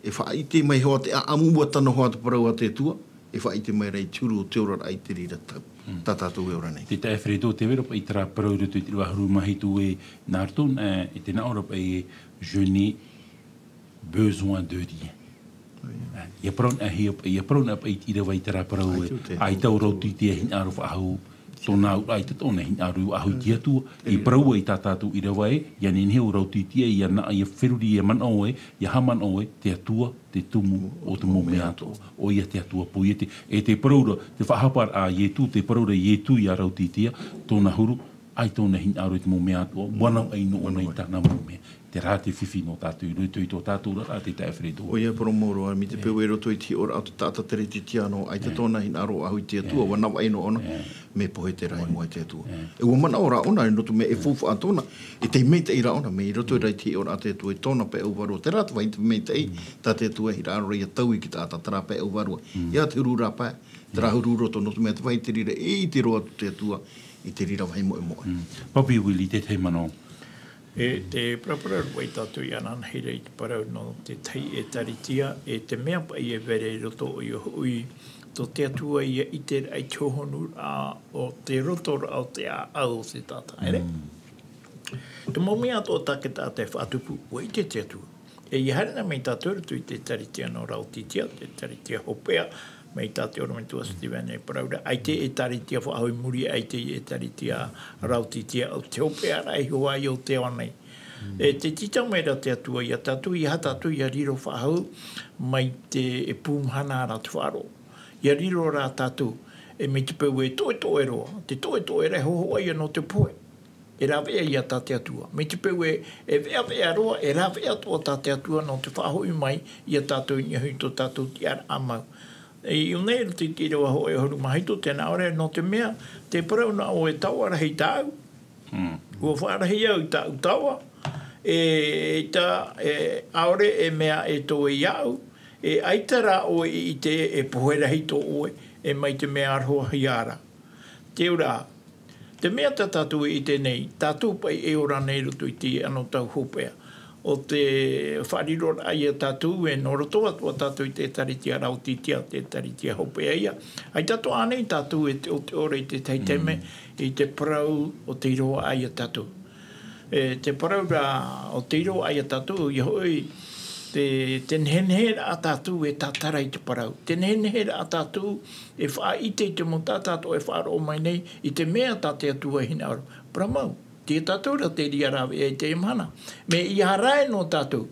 e faʻaʻite mai hoʻi te ʻāʻamu ʻua tano hoʻi te parau a te Atua, e faʻaʻite mai ra i te huru o te oraraʻa i te reira tau. Mm. Tā tātou e ora nei. Tē taʻa Alfredo, tē vai ra paʻi terā parau i roto i te ʻīrava huru mā hitu e nā roto, e, i te nā ʻō ra paʻi e, je n'ai besoin de rien. ʻOia. E, ʻia parau na, ʻia, ʻia parau na paʻi i te ʻīrava i terā parau e, ʻaita ʻo Rautitia e hinaʻaro faʻahou, tōna auraʻa ʻaita tōna e hinaʻaro faʻahou i te Atua, i parau ai tā tātou ʻīrava e, ʻia nehenehe ʻo Rautitia, ʻia nā, ʻia feruri, ʻia manaʻo e, ʻia haʻamanaʻo e, te Atua, te tumu o te mau mea atoʻa. ʻOia te Atua Poiete. E te parau ra, te faʻahaparaʻa a Ietu, te parau ra Ietu iā Rautitia, tōna huru, ʻaita ʻōna e hinaʻaro i te mau mea atoʻa, ʻua navaʻi noa ʻōna i tāna mau mea. Terā te fifi nō tātou, i roto i tō tātou oraraʻa, tē taʻa Alfredo. ʻOia, parau mau roa, mai te peu i roto i te hiʻoraʻa o te taʻata Teretetiano, ʻaita tōna hinaʻaro faʻahou i te Atua, ʻua navaʻi noa ʻōna, mea pohe terā i mua i te Atua. E ʻua manaʻo rā ʻōna, no te mea e faufaʻa tōna, e tei maitaʻi rā ʻōna, mea i roto rā i te hiʻoraʻa a te Atua, i tōna pae ʻōvarua, terā te vāhi tei maitaʻi, tā te Atua e hinaʻaro ra ʻia taui i te taʻata terā pae ʻōvarua. ʻIa te huru rā pae, terā huru roto, no te mea te vāhi te reira, e ʻite roa atu te Atua, i te reira vāhi moʻemoʻe. Mm. Papi Willie, te tahi manaʻo. E te paraparau ʻoia tātou i ananahi ra i te parau nō te tahi ʻētārētia, e te mea paʻi e vere i roto ʻoia hoʻi, tō te Atua ia ʻite ra i te hohonu ra o te roto ra o te ʻāʻau o te taʻata. Ere? Te mau mea atoʻa tāketa te faʻatupu, ʻua ʻite te Atua. E ia haere na mai tātou i roto i te ʻētārētia nō Raotitia, te ʻētārētia hopeʻa, mai tā te ʻorometua Stephen e parau ra, ʻaita e ʻētārētia faʻahou i muri, ʻaita e ʻētārētia Raotitia, o te hopeʻa ra e hoa ai o te ao nei. E te tītau mai ra te Atua ia tātou, ia aha tātou ia riro faʻahou, mai te e pū mahana ra te faʻaroʻo. Ia riro ra tātou, e mai te peu e toʻetoʻe roa, te toʻetoʻe ra e hohoʻa ia nō te pohe. E rāveʻa ia tā te Atua. Mai te peu e, e veʻaveʻa roa, e rāveʻa atoʻa tā te Atua nō te faʻahoʻi mai ia tātou i niʻa i tō tātou tiʻaraʻa mau. I ʻō nei i roto i te ʻīrava hōʻē ʻahuru mā hitu, tē nā ʻō ra, nō te mea, te parau nā ʻoe e taoʻa rahi tāʻu. ʻUa faʻarahi au i tāʻu taoʻa, e, tā, e, ʻaore e mea e toe iāʻu, e ʻaita rā ʻoe i ʻite e pohe rahi tō ʻoe, e mai te mea arohahia ra. Te ora, te mea tā tātou e ʻite nei, tātou paʻi e ora nei i roto i te anotau hopeʻa. ʻO te faʻariroraʻa ia tātou e nō roto atoʻa tātou i te ʻētārētia Raotitia, te ʻētārētia hopeʻa ia. ʻAita atoʻa ānei tātou e te, o te ora i te tahi taime, i te parau o te iroaʻa ia tātou. E te parau ra o te iroaʻa ia tātou, ia hoʻi, te, te nehenehe ra tātou e tātara i te parau. Te nehenehe ra tātou e faʻaʻite i te mau taʻata atoʻa e faʻaroʻo mai nei, i te mea tā te Atua e hinaʻaro. Parau mau, te tātou ra te reira rāveʻa i te mahana. Mea ia haere nō tātou.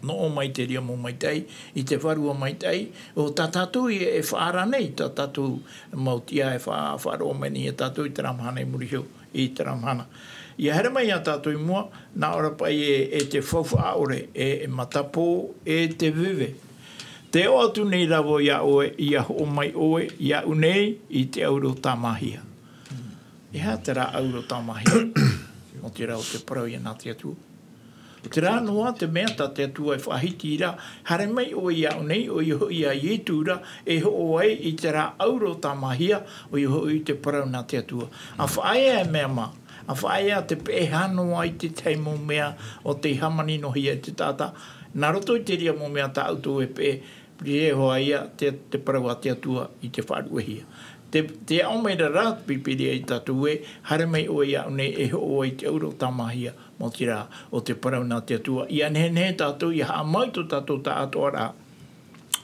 Nō ʻō mai te reira mau maitaʻi, i te vārua maitaʻi, ʻo tā tātou e, e faʻaara nei, tā tātou mau tiʻa e fa-, faʻaroʻo mai nei ia tātou i terā mahana i muri iho, i terā mahana. Ia haere mai ia tātou i mua, nā ʻō ra paʻi e, e te faufaʻa ʻore, e, e matapō, e te veve. Tē ʻoaʻoa atu nei ra vau ia ʻoe, ia hoʻo mai ʻoe, iāʻu nei, i te auro tāmāhia. E aha terā auro tāmāhia? Nō te reira o te parau ia nā te Atua. Terā noa te mea tā te Atua e faʻahiti ra, haere mai ʻoe iāʻu nei, ʻoia hoʻi ia Ietu ra, e hoʻo ai i terā auro tāmāhia, ʻoia hoʻi te parau nā te Atua. ʻA faʻaea e mea mā, ʻa faʻaea te peʻe hānoa i te tahi mau mea ʻo tei hāmaninohia e te taʻata. Nā roto i te reira mau mea tā ʻoutou e peʻe, Pirirehoa ia te, te parau a te Atua i te faʻaruʻehia. Te, te aʻo mai ra rā te Pīpīria ia tātou ē, haere mai ʻoe iāʻu nei e hoʻo ai i te auro tāmāhia, mau terā, ʻo te parau nā te Atua. Ia nehenehe tātou, ia haʻamau i tō tātou taʻatoʻaraʻa,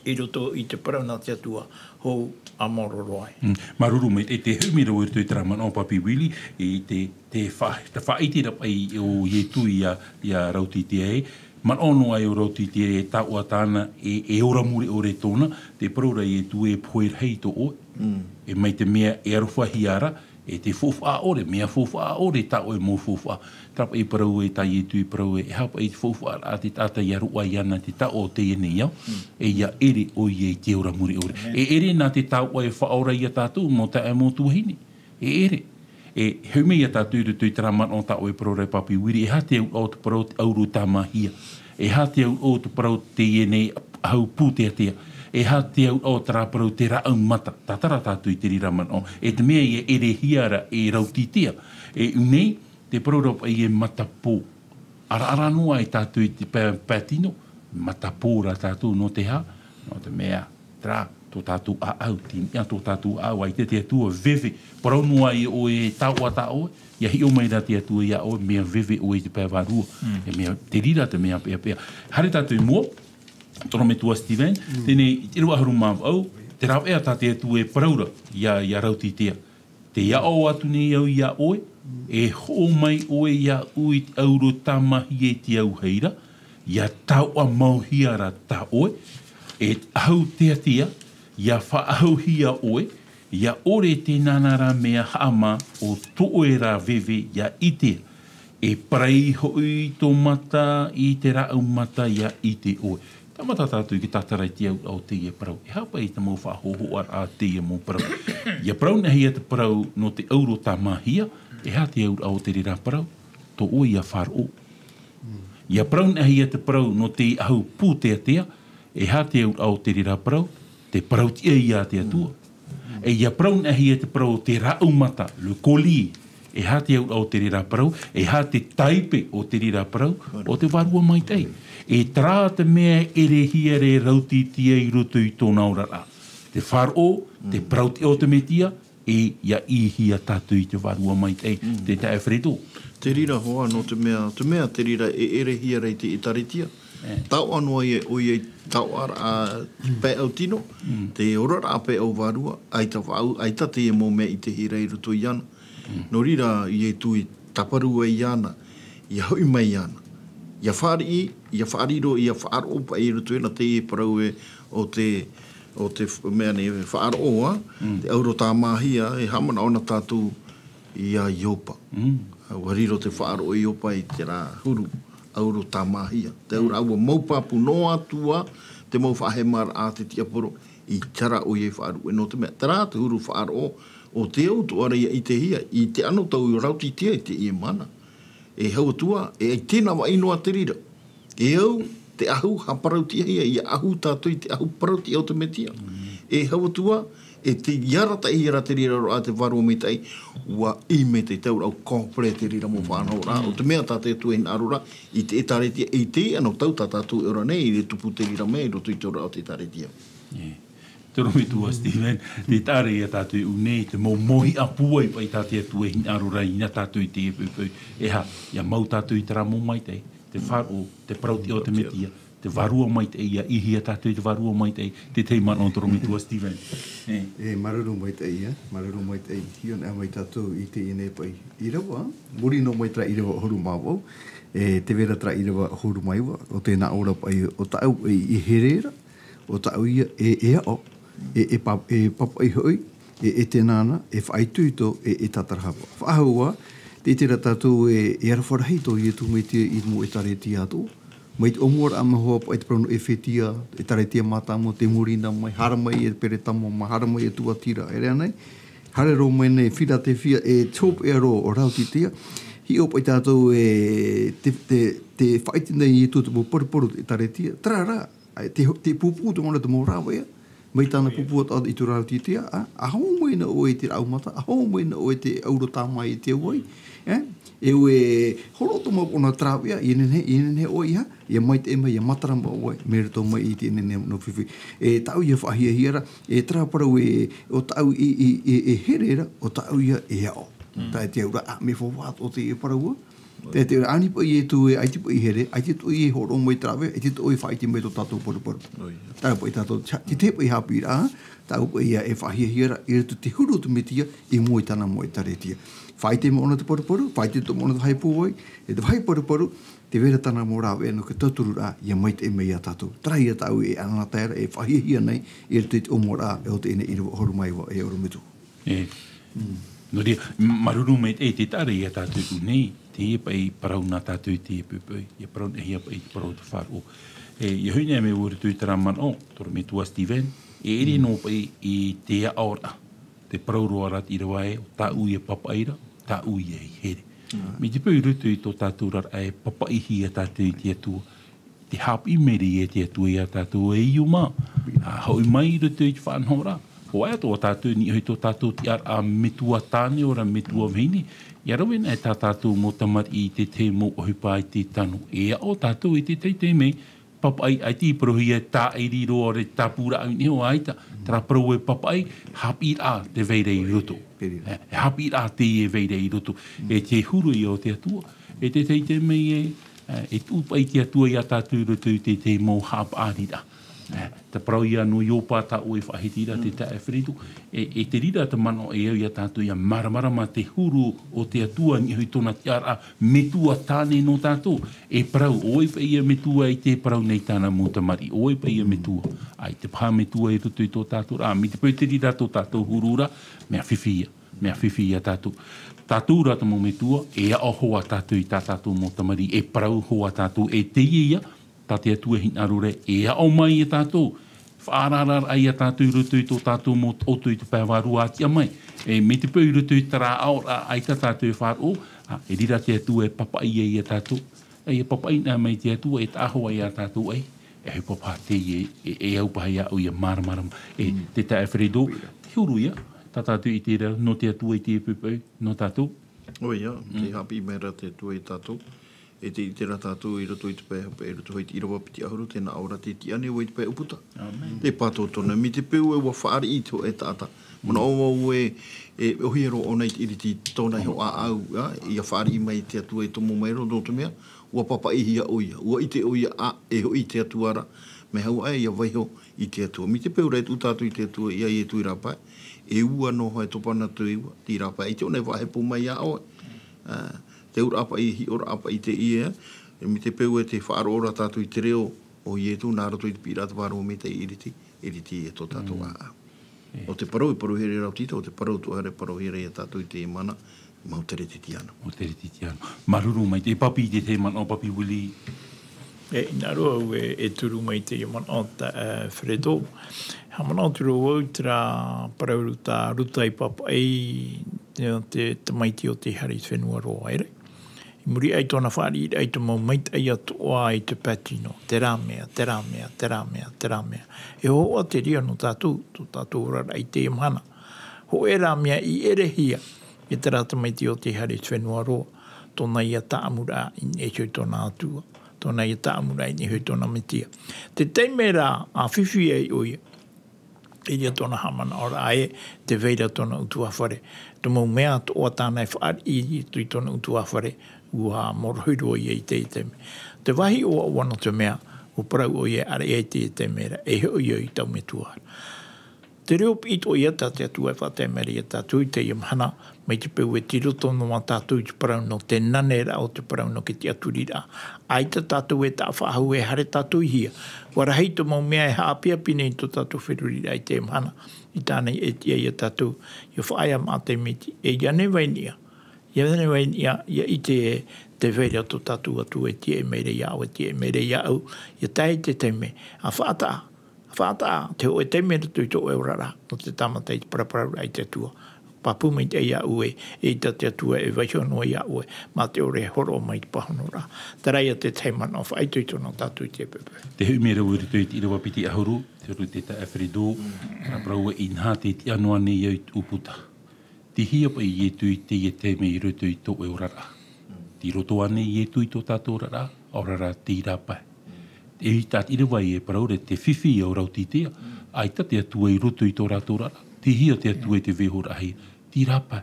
i roto i te parau nā te Atua, hou ʻa maoro roa ai. Mm. Māuruuru maitaʻi, te, te huʻi mai ra vau i roto i terā manaʻo Papi Willie, i te, te fa-, te faʻaʻite ra paʻi o Ietu ia, ia Raotitia ē, Manaʻo noa ai ʻo Raotitia e taoʻa tāna, e, e ora mure ʻore tōna, te parau ra Ietu e pohe rahi tō ʻoe. Mm. E mai te mea e arofahia ra, e te faufaʻa ʻore, mea faufaʻa ʻore tā ʻoe mau faufaʻa. Terā paʻi parau ē tā Ietu i parau ē, e aha paʻi te faufaʻa a te taʻata ia roaʻa iāna te taoʻa o teie nei ao, mm, e ia ʻere ʻoia i te ora mure ʻore. Amen. E ʻere nā te taoʻa e faʻaora ia tātou, mau taeaʻe mau tuahine. E ʻere. E huʻi mai ia tātou i roto i terā manaʻo tā ʻoe e parau ra e Papi Willie, e aha te auraʻa o te parau te auro tāmāhia? E aha te auraʻa o te parau teie nei ʻahu pūteatea? E aha te auraʻa o terā parau te rāʻau mata? Tātara tātou i te reira manaʻo. E te mea ia ʻerehia ra e Raotitia. E ʻū nei, te parau ra paʻi e matapō. ʻAraʻara noa ai tātou i te pae, pae tino, matapō rā tātou nō te aha, nō te mea, terā, tō tātou ʻāʻau, tei niʻa tō tātou ʻāʻau, ʻaita te Atua veve, parau noa ai ʻoe e taoʻa tā ʻoe, ia hiʻo mai rā te Atua iā ʻoe, mea veve ʻoe i te pae vārua, mm, e mea, te reira te mea peʻapeʻa. Haere tātou i mua, tō ʻorometua Stephen, mm, teie nei, i te ʻīrava ʻahuru mā vaʻu, te rāveʻa tā te Atua e parau ra, ia, ia Raotitia. Tē aʻo atu nei au iā ʻoe, e hoʻo mai ʻoe iāʻu i te auro tāmāhia i te auahi ra, ʻia taoʻa mauhia ra tā ʻoe, e ʻahu teatea, ʻia faʻaʻahuhia ʻoe, ʻia ʻore te nānā ra mea haʻamā ʻo tō ʻoe ra veve ʻia ʻitea. E parai hoʻi tō mata i te rāʻau mata ʻia ʻite ʻoe. Tāmata tātou i te tātara i te auraʻa o teie parau. E aha paʻi te mau faʻahōhoʻaraʻa a teie mau parau? ʻIa parau-nā-hia te parau nō te auro tāmāhia, e aha te auraʻa o te reira parau? Tō ʻoe ʻia faʻaroʻo. ʻIa parau-nā-hia te parau nō te ʻahu pūteatea, e aha te auraʻa o te reira parau? Te parau-tiʻa ia a te Atua. E ʻia parau-nā-hia te parau o te rāʻau mata, le collier, E aha te auraʻa o te reira parau, e aha te taipe o te reira parau, o te vārua maitaʻi. E terā te mea e ʻerehia e rautī atu i roto i tōna oraraʻa. Te faʻaroʻo, te parau tiʻa o te Mesia, e ia ʻī hia tātou i te vārua maitaʻi, te taeaʻe Fredo. Te reira hoʻi, nō te mea, te mea te reira e ʻerehia ra i te ʻĒtārētia. Taoʻa noa ia, ʻoia i taoʻa ra, ā, pae au tino, te oraraʻa pae au vārua, ʻaita faʻaau, ʻaita teie mau mea i ʻitehia ra i roto iāna. Nō reira, Ietu i tāparu ai iāna, ia hoʻi mai iāna. Ia fāriʻi, ia faʻariro, ia faʻaroʻo paʻi i roto iāna teie parau ē o te, o te f-, mea nei, faʻaroʻo, ā, te auro tāmāhia, e haʻamanaʻo na tātou iā Iopa. ʻUa riro te faʻaroʻo o Iopa i terā huru auro tāmāhia. Te auraʻa ʻua mau pāpū noa atu ā te mau faʻahemaraʻa a te tiaporo, i terā ʻoia i faʻaruʻe nō te mea. Terā te huru faʻaroʻo o te au atoʻa ra ia ʻitehia, i te anotau i Raotitia i teie mahana. E hau atu ā, e ʻaita nā vaʻi noa te reira. E au, te ʻahu, haʻaparau tiʻahia, ia ʻahu tātou i te ʻahu parau tiʻa o te Mesia. E hau atu ā, e tē arataʻihia ra te reira roa te vārua maitaʻi, ʻua ʻī mai te tauraʻa complet te reira mau faʻanahoraʻa. ʻO te mea tā te Atua e hinaʻaro ra, i te ʻĒtārētia, i te anotau tā tātou e ora nei, i te tupu te reira mea i roto i te oraraʻa o te ʻĒtārētia. E. Torometua Stephen, tē taʻa ra ia tātou i ʻō nei, te mau mōhiʻa pūai paʻi tā te Atua e hinaʻaro ra iā tātou i teie poʻipoʻi. E aha, ia mau tātou i terā mau maitaʻi, te faʻaroʻo, te parau tiʻa o te Mesia, te vārua maitaʻi, ia ʻī hia tātou i te vārua maitaʻi, te tahi manaʻo Torometua Stephen. E. E, māuruuru maitaʻi, ā, māuruuru maitaʻi, hiʻo anaʻe mai tātou i teie nei paʻi ʻīrava, muri noa mai terā ʻīrava ʻahuru mā vaʻu, e, tē vai ra terā ʻīrava ʻahuru mā iva, ʻo tēnā ʻō ra paʻi, ʻo tāʻu e, e here ra, ʻo tāʻu ia e, e aʻo, e, e pa-, e papaʻi hoʻi, e, e ʻite na, e faʻaitoito, e, e tātarahapa. Faʻahou ā, tē ʻite ra tātou e, e aroha rahi tō Ietu Mesia i te mau ʻĒtārētia atoʻa. Mai te ʻōmuaraʻa mai hoʻi paʻi te parau nō ʻEfetia, ʻĒtārētia mātāmua, tē muri na mai, haere mai e Peretamo, mai haere mai e Tuatira, e rave nei. Haere roa mai nei Philadelphia, e te hopeʻa roa o Raotitia. Hiʻo paʻi tātou e te, te, tē faʻaʻite nei Ietu te mau paruparu o te ʻĒtārētia. Terā rā, ʻae, te, te pūpū te manaʻo te mau rāveʻa, mai tāna pūpū atoʻa i te Raotitia, ā, ʻa hoʻo mai na ʻoe i te rāʻau mata, ʻa hoʻo mai na ʻoe i te auro tāmāhia i te au ai, ē? E ʻua hōroʻa atoʻa mau ʻōna te rāveʻa, ʻia nehenehe, ʻia nehenehe ʻoe ia, ʻia maitaʻi mai, ʻia matara mai ʻoe, mai roto mai i teie nei nau fifi. E tāʻu ia faʻahiahia ra, e terā parau ē, ʻo tāʻu i, i, i, e here ra, ʻo tāʻu ia e aʻo. Taʻa te auraʻa, mea faufaʻa atoʻa teie parau ā. Te, te ani paʻi Ietu e, ʻaita paʻi here, ʻaita atoʻa e hōroʻa mai te rāveʻa, ʻaita atoʻa e faʻaʻite mai tō tātou paruparu. ʻOia. Taʻu paʻi tātou, te, te, te paʻi haʻapiʻiraʻa, tāʻu paʻi ia e faʻahiahia ra, i roto i te huru o te Mesia, i mua i tāna mau ʻĒtārētia. Faʻaʻite mai ʻōna te paruparu, faʻaʻite atoʻa mai ʻōna te vāhi pūai, e te vāhi paruparu, tē vai ra tāna mau rāveʻa nō te tautururaʻa, ʻia maitaʻi mai iā tātou. Terā ia tāʻu e anaanatae ra, e faʻahiahia nei, i roto i te ʻōmuaraʻa, e o teie nei ʻīrava ʻahuru mā iva e ʻorometua. E. Nō reira, m-, māuruuru maitaʻi, e tē taʻa ra ia tātou i ʻō nei, teie paʻi parau nā tātou i teie poʻipoʻi, ʻia parau nei, ʻia paʻi te parau o te faʻaroʻo. E, ʻia hoʻi nei mai vau i roto i terā manaʻo, Torometua Stephen, e ʻere noa paʻi i te aʻoraʻa, te parau roa ra te ʻīrava ē, ʻo tāʻu ia papaʻi ra, tāʻu ia i here. Mai te peu i roto i tō tātou oraraʻa e papaʻihia tātou e te Atua, tē haʻapiʻi mai ra e te Atua iā tātou e iu mā. ʻA hoʻi mai i roto i te faʻanahoraʻa. ʻO vai atoʻa tātou i niʻa i tō tātou tiʻaraʻa metua tāne ora metua vahine. ʻIa rave na e tā tātou mau tamariʻi i te tahi mau ʻohipa i te tano. E aʻo tātou i te teitei mea, papaʻi, ʻaita i parauhia e tāʻiri roa ʻore tāpūraʻa i niʻa iho ʻaita. Terā parau e papaʻi, haʻapiʻiraʻa tē vai ra i roto. E, e haʻapiʻiraʻa teie e vai ra i roto. E te huru ia o te Atua. E te teitei mea e, e, e tuʻu paʻi te Atua iā tātou i roto i te, te mau haʻapaʻariraʻa. E, te parau ia nō Iopa tā ʻoe e faʻahiti ra te taeaʻe Fredo. E, e te reira te manaʻo e au iā tātou ʻia māramarama te huru o te Atua i niʻa i tōna tiʻaraʻa metua tāne nō tātou. E parau, ʻo vai paʻi ia metua i te parau nei tāna mau tamariʻi, ʻo vai paʻi ia metua. ʻAita paha metua i roto i tō tātou ra, mai te peu te reira tō tātou huru ra, mea fifi ia. Mea fifi ia tātou. Tātou rā te mau metua, e aʻo hoʻi tātou i tā tātou mau tamariʻi, e parau hoʻi tātou, e teie ia, tā te Atua e hinaʻaro ra, e aʻo mai ia tātou. Faʻaararaʻa ia tātou i roto i tō tātou mau taʻoto i te pae vārua a tiʻa mai. E mai te peu i roto i terā aʻoraʻa ʻaita tātou e faʻaroʻo, ā, e reira te Atua e papaʻi ai ia tātou. E ia papaʻi na mai te Atua, e taʻa hoʻi ia tātou ai. E hau paha teie, e, e au paha ia au ia māramarama. E, te taeaʻe Fredo, te huru ia, tā tātou i te reira, nō te Atua i te poʻipoʻi, nō tātou. ʻOia, te haʻapiʻi mai ra te Atua ia tātou. E te ʻite ra tātou i roto i te pae hopeʻa, i roto i te ʻīrava piti ʻahuru, tē nā ʻō ra te tiʻa nei vau i te pae ʻūputa. Te pātōtō nei, mai te peu ē ʻua fāriʻi te hōʻē taʻata. Manaʻo vau ē, e ʻōhie roa ʻōna i te ʻiriti i tōna iho ʻāʻau, ā, ʻia fāriʻi mai te Atua e tomo mai roa, nō te mea, ʻua pāpaʻihia ʻoia, ʻua ʻite ʻoia, ā, e hoʻi te Atua ra, mea hau aʻe ʻia vaiho i te Atua. Mai te peu ra e tuʻu tātou i te Atua, ia Ietu i rāpae, e ua noa e topa nā te ua, tei rāpae, ʻite ʻōna e faʻahepo mai iā ʻoe. Ā, te auraʻa paʻi, hiʻoraʻa paʻi teie, mai te peu ē tē faʻaroʻo ra tātou i te reo o Ietu, nā roto i te piʻiraʻa te Vārua Maitaʻi, ʻiriti, ʻiriti e tō tātou ʻāʻau. ʻO te parau, e parauhia ra Rautita, ʻo te parau atoʻa e parauhia ra ia tātou i teie mahana, mau tere te tiʻa na. Mau tere te tiʻa na. Māuruuru maitaʻi, e Papi, i te tahi manaʻo, Papi Willie. E, hinaʻaro au e, e turu mai teie manaʻo tā, e, Fredo. Haʻamanaʻo atu ra vau i terā parau tā Ruta i pāpaʻi, te, te tamaiti o Tihari i te fenua roa, ʻere? I muri aʻe i tōna fāriʻiraʻa i te mau maitaʻi atoʻa i te pae tino. Terā mea, terā mea, terā mea, terā mea. E hōhoʻa te reira nō tātou, tō tātou oraraʻa i teie mahana. Hōʻē rā mea i ʻerehia e terā tamaiti o Tihari i te fenua roa, tōna ia tāʻamuraʻa i niʻa iho i tōna Atua, tōna ia tāʻamuraʻa i niʻa iho i tōna Metia. Te taime rā, ʻa fifi ai ʻoia, i reira tōna haʻamanaʻoraʻa ē, tē vai ra tōna ʻutuāfare. Te mau mea atoʻa tāna e fāriʻi i roto i tōna ʻutuāfare, ʻua morohi roa ïa i teie taime. Te vāhi ʻoaʻoa nō te mea, ʻua parau ʻoia e ʻāreʻa i teie taime ra, e hoʻi ïa i tau metua ra. Te reo piʻi atoʻa ïa tā te Atua e faʻatae mai ra ia tātou i teie mahana, mai te peu ē tei roto noa tātou i te parau nō te naneraʻa o te parau nō te tiʻaturiraʻa. ʻAita tātou e taʻa faʻahou, e haere tātou i hea. ʻUa rahi te mau mea e haʻapiʻapiʻi nei tō tātou feruriraʻa i teie mahana. I tāna i ʻētiʻa ia tātou, ʻia faʻaea maʻa te miti, e ʻia nehenehe i niʻa. ʻIa nehenehe i niʻa, ʻia ʻite ē, tē vai ra tō tātou Atua e tiaʻi mai ra iāʻu, e tiaʻi mai ra iāʻu, ʻia tae i te taime, ʻa faʻataʻa, ʻa faʻataʻa, te hōʻē taime i roto i tō ʻoe oraraʻa, nō te tāmata i te paraparau i te Atua. Pāpū maitaʻi iāʻu ē, eʻita te Atua e vaiho noa iā ʻoe, mā te ʻore e hōroʻa mai i te pāhonoraʻa. Terā ïa te tahi manaʻo faʻaitoito nō tātou i teie poʻipoʻi. Tē hoʻi mai ra vau i roto i te ʻīrava piti ʻahuru, te huru te taʻa Alfredo, ā, parau ē, inaha tē tiʻa noa nei au i te ʻūputa. Tei hea paʻi Ietu i teie taime i roto i tō ʻoe oraraʻa? Tei roto ānei Ietu i tō tātou oraraʻa, ʻaore rā tei rāpae? E ʻite atu ra vau e parau ra te fifi o Rautita, ʻaita te Atua i roto i tō rātou oraraʻa. Tei hea te Atua i te vaihoraʻahia? Tei rāpae.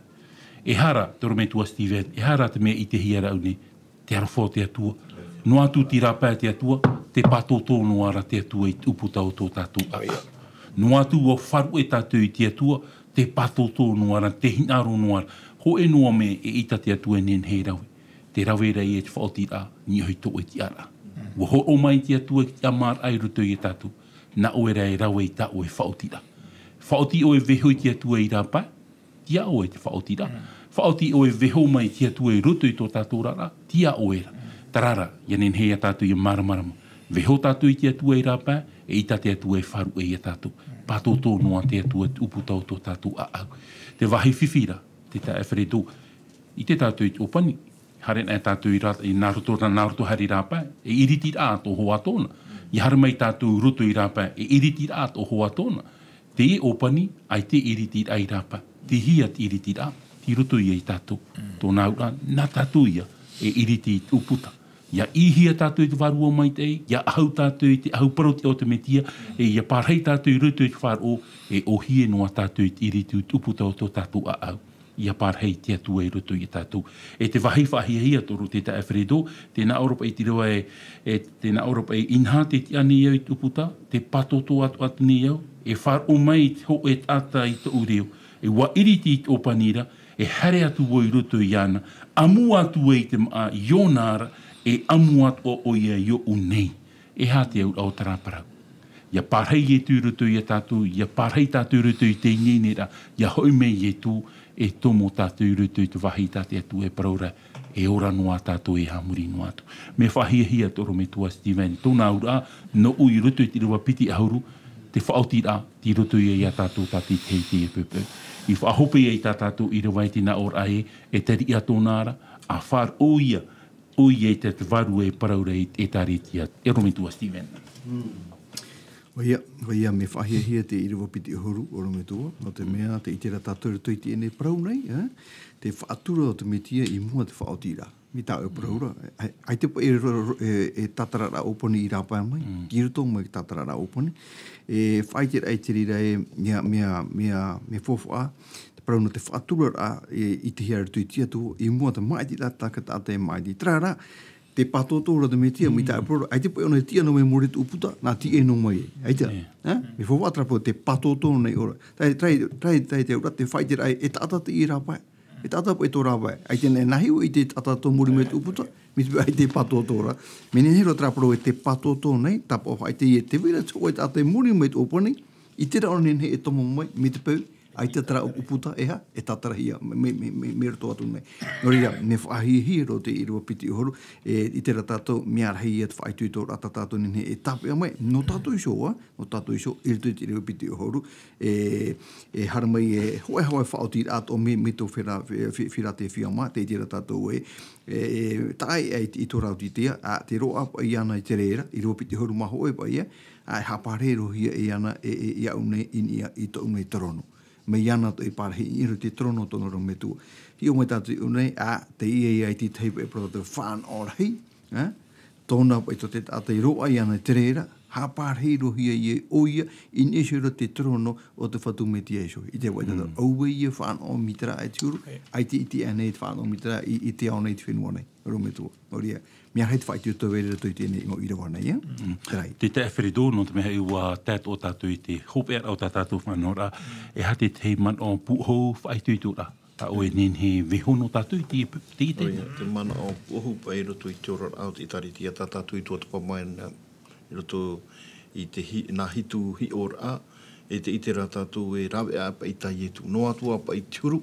Ehara, te ʻorometua Steven, ehara te mea i ʻitehia ra ʻānei, te aroha o te Atua. Noa atu tei rāpae te Atua, tē pātōtō noa ra te Atua i te ʻūputa o tō tātou ʻāʻau. Noa atu ʻua faʻaruʻe tātou i te Atua, tē pātōtō noa ra, tē hinaʻaro noa ra. Hōʻē noa mea eʻita te Atua e nehenehe e rave. Tē rave ra ïa i te faʻaotiraʻa, i niʻa i tō ʻoe tiʻaraʻa. ʻUa hōroʻa mai te Atua i te tiʻamāraʻa i roto ia tātou. Nā ʻoe rā e rave i tā ʻoe faʻaotiraʻa. Faʻaoti ʻoe e vaiho i te Atua i rāpae, tei iā ʻoe te faʻaotiraʻa. Faʻaoti ʻoe e vaiho mai i te Atua i roto i tō tātou oraraʻa, tei iā ʻoe ra. Terā rā, ʻia nehenehe ïa tātou ʻia māramarama. Vaiho tātou i te Atua i rāpae, eʻita te Atua e faʻaruʻe ia tātou. Pātōtō noa te Atua i te ʻūputa o tō tātou ʻāʻau. Te vāhi fifi ra, te taʻa Alfredo, ʻite tātou i te ʻōpani, haere anaʻe tātou i rā-, i nā roto, nā roto haere i rāpae, e ʻiritiraʻa tō hoa tōna. ʻIa haere mai tātou i roto i rāpae, e ʻiritiraʻa tō hoa tōna. Teie ʻōpani, ʻaita e ʻiritiraʻa i rāpae. Tei hea te ʻiritiraʻa? Tei roto ïa ia tātou. Tōna auraʻa, nā tātou ïa e ʻiriti i te ʻūputa. ʻIa ʻīhia tātou i te Vārua Maitaʻi, ʻia ʻahu tātou i te ʻahu parau-tiʻa o te Metia, e ʻia parahi tātou i roto i te faʻaroʻo, e ʻōhie noa tātou i te ʻiriti i te ʻūputa o tō tātou ʻāʻau. ʻIa parahi te Atua i roto ia tātou. E te vāhi faʻahiahia tō Roteta Alfredo, tē nā ʻō ra paʻi te reo ē, e tē nā ʻō ra paʻi, inaha tē tiʻa nei au i te ʻūputa, tē pātōtō atoʻa atu nei au, e faʻaroʻo mai te hōʻē taʻata i tōʻu reo, e ʻua ʻiriti i te ʻōpani ra, e haere atu vau i roto iāna, ʻamu atu ai te māʻa i ʻōna ra, e ʻamu atoʻa ʻoia i ʻōʻu nei. E aha te auraʻa o terā parau? ʻIa parahi Ietu i roto ia tātou, ʻia parahi tātou i roto i te ineine ra, ʻia hoʻi mai Ietu, e tomo tātou i roto i te vāhi tā te Atua e parau ra, e ora noa tātou e a muri noa atu. Mea faʻahiahia tō ʻorometua Steven, tōna auraʻa, nōʻu i roto i te ʻīrava piti ʻahuru, te faʻaotiraʻa, tei roto ïa ia tātou tātaʻitahi i teie poʻipoʻi. I faʻahope ai tā tātou ʻīrava i te nā ʻōraʻa ē, e tariʻa tōna ra, ʻa faʻaroʻo ïa, ʻoia i te Vārua e parau ra i te ʻĒtārētia, e ʻorometua Steven. ʻOia, ʻoia, mea faʻahiahia te ʻīrava piti ʻahuru, ʻorometua, nō te mea, tē ʻite ra tātou i roto i teie nei parau nei, ē? Te faʻatura o te Mesia i mua i te faʻaotiraʻa. Mai tā ʻoe parau ra, ʻaita, ʻaita paʻi e ro-, ro-, e, e tātararaʻa ʻōpani i rāpae mai, Mm. ki roto mai tātararaʻa ʻōpani. E faʻaʻite ra i te reira e, mea, mea, mea, mea faufaʻa, te parau nō te faʻaturaraʻa, e, i te hea i roto i te Atua, i mua i te māʻitiraʻa tā te taʻata e māʻiti. Terā rā, te pātōtō ra te Mesia, mai tā Mm. ʻoe parau ra, ʻaita paʻi ʻōna e tiʻa noa mai i muri o te ʻūputa, nā tiʻa noa mai e. ʻAita, Yeah. ē? Mea faufaʻa terā parau, te pātōtō nei ʻō ra. Tae, tae, tae, tae te aura, te faʻaʻiteraʻa e, e taʻata teie i rāpae. E taʻata paʻi tō rāpae. ʻAita e nehenehe e tiʻa e taʻata tō muri mai te ʻūputa, mai te, ʻaita e pātōtō ra. Mea nehenehe roa terā parau e te pātōtō nei, tāpaʻo faʻaʻite ïa tē vai ra te hōʻē taʻata i muri mai te ʻōpani, i terā ʻōna e nehenehe e tomo mai, mai te peu, ʻaita terā ʻūputa e aha, e tātarahia, mai, mai, mai, mai, mai roto atu nei. Nō reira, mea faʻahiahia roa te ʻīrava piti ʻahuru, e, i terā tātou, mea rahi ïa te faʻaitoitoraʻa tā tātou e nehenehe e tāpeʻa mai, nō tātou iho, ā, nō tātou iho, i roto i te ʻīrava piti ʻahuru, e, e haere mai, e, hōʻē, hōʻē faʻaotiraʻa atoʻa mai, mai tō Phila-, Phi-, Phi-, Philadelphia mā, tē ʻite ra tātou ē, e, e, taʻa ai, ai i tō rātou tīaʻi, ā, tē roaʻa paʻi iāna i te reira, ʻīrava piti ʻahuru mā hōʻē paʻi ïa, ā, e haʻapārahiraʻa ïa e ana, e, e, iāna, i, i, i tō ʻōna i te rono. Mai iāna atoʻa e pārahi i niʻa i te rono o tōna ra Metua. Hiʻo mai tātou i ʻō nei, ā, teie ïa te tahi paʻi parau tā tātou fānaʻo rahi, ā, tōna paʻi tō te taʻata i roaʻa iāna i te reira, haʻapārahiraʻa ïa ʻoia, i niʻa iho i roto i te rono o te Fatu Mesia iho. ʻIte paʻi tātou, Mm. auē ïa fānaʻo mai terā e te huru, ʻaita i tiʻa nei te fānaʻo mai terā i, i te ao nei, i te fenua nei. ʻOrometua. Nō reira, mea rahi te faʻaitoito e rave ra i teie nei mau ʻīrava nei, ē? Mm. Terā. Tē tae Alfredo, nō te mea ē ʻua tae atoʻa tātou i te hopeʻaraʻa o tā tātou faʻanahoraʻa, e aha te tahi manaʻo pūʻohu faʻaitoitoraʻa tā ʻoe e nehenehe e vaiiho nō tātou i teie, teie, teie? ʻOia, te manaʻo pūʻohu paʻi i roto i te oraraʻa o te ʻĒtārētia tā tātou i tuatāpapa mai na, i roto i te hi-, nā hitu hiʻoraʻa, e tē ʻite ra tātou e rave aʻe paʻi tā Ietu. Noa atu ā paʻi te huru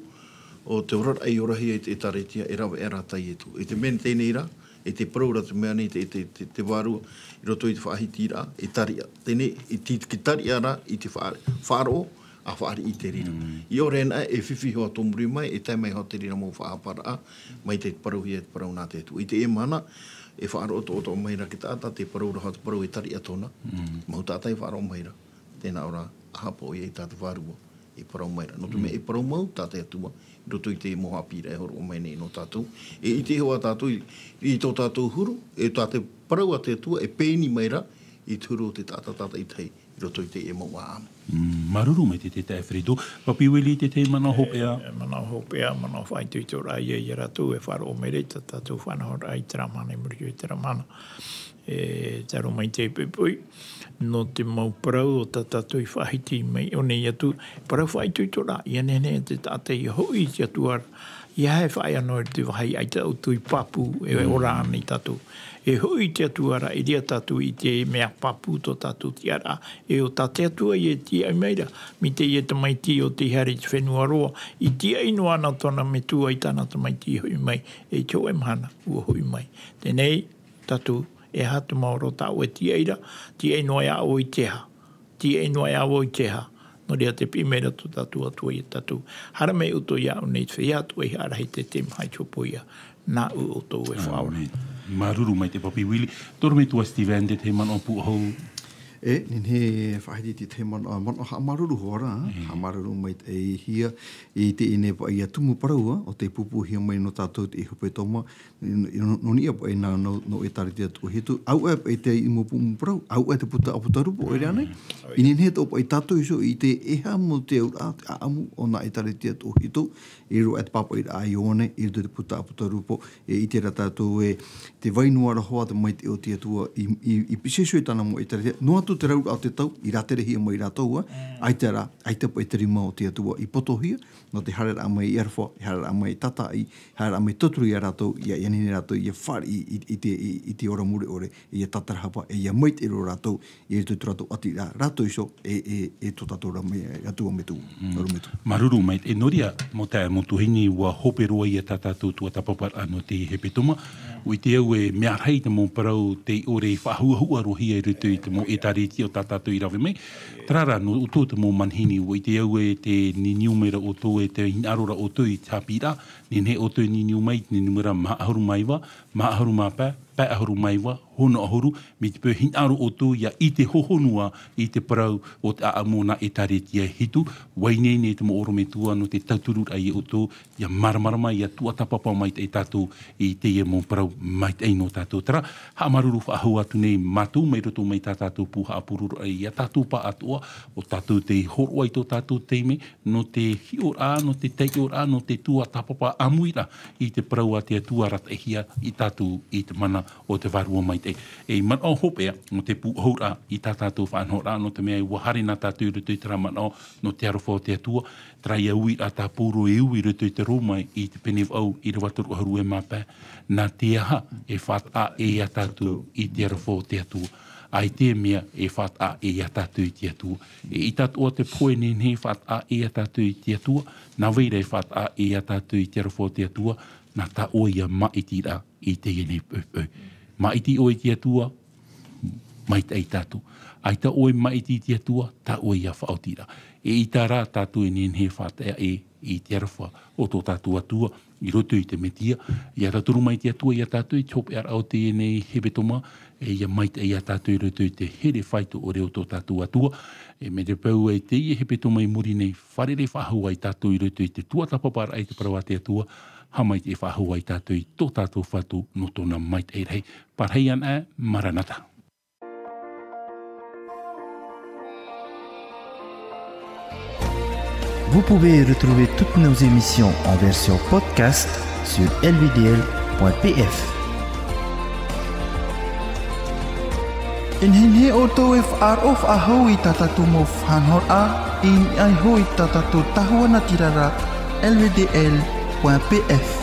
o te oraraʻa i orahia e te ʻĒtārētia e rave aʻe rā tā Ietu. E te mea teie nei rā, e te parau ra te mea nei te, te, te, te vārua i roto i te faʻahitiraʻa, e tariʻa. Teie nei, i te, te tariʻa rā, i te faʻa-, faʻaroʻo, ʻa fāriʻi i te reira. Mm. ʻIa ʻore anaʻe, e fifi hoʻi tō muri mai, e tae mai hoʻi te reira mau faʻahaparaʻa, mai te parauhia, te parau nā te Atua. I teie mahana, e faʻaroʻo atoʻa mai ra te taʻata, te parau ra hoʻi te parau e tariʻa tōna. Mm. Mau taʻata e faʻaroʻo mai ra. Tē nā ʻō ra, ʻahapa ʻoia i tā te vārua, e parau mai ra. Nō te mea Mm. e parau mau tā te Atua, i roto i te mau haʻapiʻiraʻa e hōroʻa mai nei nō tātou. E ʻite hoʻi tātou, i, i tō tātou huru, e tā te parau a te Atua, e pēni mai ra, i te huru o te taʻata tātaʻitahi, i roto i teie mau ʻāʻamu. Mm, māuruuru maitaʻi te taeaʻe Alfredo. Papi Willie, te tahi manaʻo hopeʻa? E, manaʻo hopeʻa, manaʻo faʻaitoitoraʻa ia, ia rātou e faʻaroʻo mai ra i tā tātou faʻanahoraʻa i terā mahana, i muri aʻe i terā mahana. E, tē aro mai te poipoi, nō te mau parau o tā tātou i faʻahiti mai ʻō nei atu, parau faʻaitoitoraʻa, ʻia nehenehe te taʻata ʻia hoʻi i te Atua ra, ʻeiaha e faʻaea noa i te vāhi ʻaita ʻoutou i pāpū, e Mm. ora ana ia tātou. E hoʻi i te Atua ra, i reira tātou i te mea pāpū tō tātou tiʻaraʻa, e ʻo tā te Atua ïa e tiʻa mai ra, mai teie tamaiti ʻo tei haere i te fenua roa, i tiʻa noa ana tōna metua i tāna tamaiti i hoʻi mai, e te hōʻē mahana, ʻua hoʻi mai. Teie nei, tātou, e aha te maoro tā ʻoe e tiʻa ra, tiʻa noa ia ʻoe i te aha. Tiʻa noa ia ʻoe i te aha. Nō reira tē piʻi mai ra tō tātou Atua ia tātou. Haere mai ʻoutou iāʻu nei, te feiā atoʻa i haʻarahi, te tahi maha i te hōpoiʻa, nāʻu ʻoutou e faʻaora. ʻĀmene. Māuruuru maitaʻi Papi Willie. Tō ʻorometua Steven, te tahi manaʻo pūʻohu? E, nehenehe e faʻahiti te tahi manaʻo, manaʻo haʻamāuruuru hoʻi ra, Mm. haʻamāuruuru maitaʻi hia, i teie nei paʻi tumu parau, ʻo tē pūpūhia mai nō tātou te hepetoma, nō, nō, nō niʻa paʻi nā, nō, nō ʻĒtārētia Tuʻahitu, auē paʻi te mau tumu parau, auē te puta ʻApotarupo, e rā nei. Mm. I nehenehe atoʻa paʻi tātou iho i ʻite e aha mau te auraʻa, te ʻāʻamu o nā ʻĒtārētia Tuʻahitu, i roto i te pāpaʻiraʻa a Ioane, i roto i te puta ʻApotarupo, e ʻite ra tātou ē, tē vai noa ra hoʻi te maitaʻi o te Atua i, i, i pīhaʻi iho i tāna mau ʻĒtārētia, noa atu te rauraʻa o te tau, i rāterehia mai rātou, ā, Mm. ʻaita rā, ʻaita paʻi te rima o te Atua i potohia, nō te haereraʻa mai i aroha, haereraʻa mai i tātaʻi, haereraʻa mai tauturu ia rātou, ʻia, ʻia nehenehe rātou ʻia fāriʻi i, i te, i, i te ora mure ʻore, ʻia tātarahapa, e ʻia maitaʻi roa rātou, i roto i tō rātou ʻati ra, rātou iho, e, e, e tō tātou ra mai, Atua Metua, Mm. ʻorometua. Māuruuru maitaʻi, e nō reira, mau taeaʻe, mau tuahine, ʻua hope roa ïa tā tātou tuatāpaparaʻa nō te hepetoma. ʻUa ʻite au e mea rahi te mau parau tei ʻore i faʻahuahua roa hia i roto i te mau ʻĒtārētia o tā tātou i rave mai. Terā rā, nō ʻoutou te mau manihini, ʻua ʻite au e tē niuniu mai ra ʻoutou, e tē hinaʻaro ra ʻoutou i te haʻapiʻiraʻa, nehenehe ʻoutou e niuniu mai, te niuniu ra maha ʻahuru mā iva, maha ʻahuru mā pae, pae ʻahuru mā iva, hono ʻahuru, mai te peu hinaʻaro ʻoutou ʻia ʻite hohonu ā i te parau o te ʻaʻamu nā ʻĒtārētia e hitu, ʻua ineine te mau ʻorometua nō te tauturu raʻa ia ʻoutou, ʻia māramarama, ʻia tuatāpapa maitaʻi tātou i teie mau parau maitaʻi nō tātou. Terā, haʻamāuruuru faʻahou atu nei mātou mai roto mai tā tātou pū haʻapuroroʻraʻa, ʻia tātou pāʻatoʻa, ʻo tātou tei hōroʻa i tō tātou taime, nō te hiʻoraʻa, nō te taiʻoraʻa, nō te tuatāpapa ʻāmuiraʻa i te parau a te Atua arataʻihia ia tātou i te mana o te Vārua Maitaʻi. E manaʻo hopeʻa, nō te pūʻohuraʻa i tā tātou faʻanahoraʻa, nō te mea ʻua haere na tātou i roto i terā manaʻo nō te aroha o te Atua, terā ïa uiraʻa tā Paulo e ui i roto i te Roma i te pene vaʻu ʻīrava toru ʻahuru e mā pae, nā te aha e faʻataʻa ʻē ia tātou i te aroha o te Atua. ʻAita e mea e faʻataʻa ʻē ia tātou i te Atua. E ʻita atoʻa te pohe e nehenehe e faʻataʻa ʻē ia tātou i te Atua, nā vai ra e faʻataʻa ʻē ia tātou i te aroha o te Atua, nā tā ʻoe ïa māʻitiraʻa i teie nei poʻipoʻi. Māʻiti ʻoe i te Atua, maitaʻi tātou. ʻAita ʻoe māʻiti i te Atua, tā ʻoe ïa faʻaotiraʻa. E ʻita rā tātou e nehenehe e faʻataʻa ʻē i te aroha o tō tātou Atua, i roto i te Mesia, ʻia tauturu mai te Atua ia tātou i te hopeʻaraʻa o teie nei hepetoma, e ʻia maitaʻi ia tātou i roto i te here faito ʻore o tō tātou Atua. E mai te peu ā i teie hepetoma i muri nei, fārerei faʻahou ā tātou i roto i te tuatāpaparaʻa i te parau a te Atua, haʻamaitaʻi faʻahou ā tātou i tō tātou Fatu nō tōna maitaʻi rahi. Parahi ana, Maranata. Vous pouvez retrouver toutes nos émissions en version podcast sur L V D L point P F. E nehenehe ʻoutou e faʻaroʻo faʻahou i tā tātou mau faʻanahoraʻa, i niʻa iho i tā tātou tahua natirara, L V D L point P F.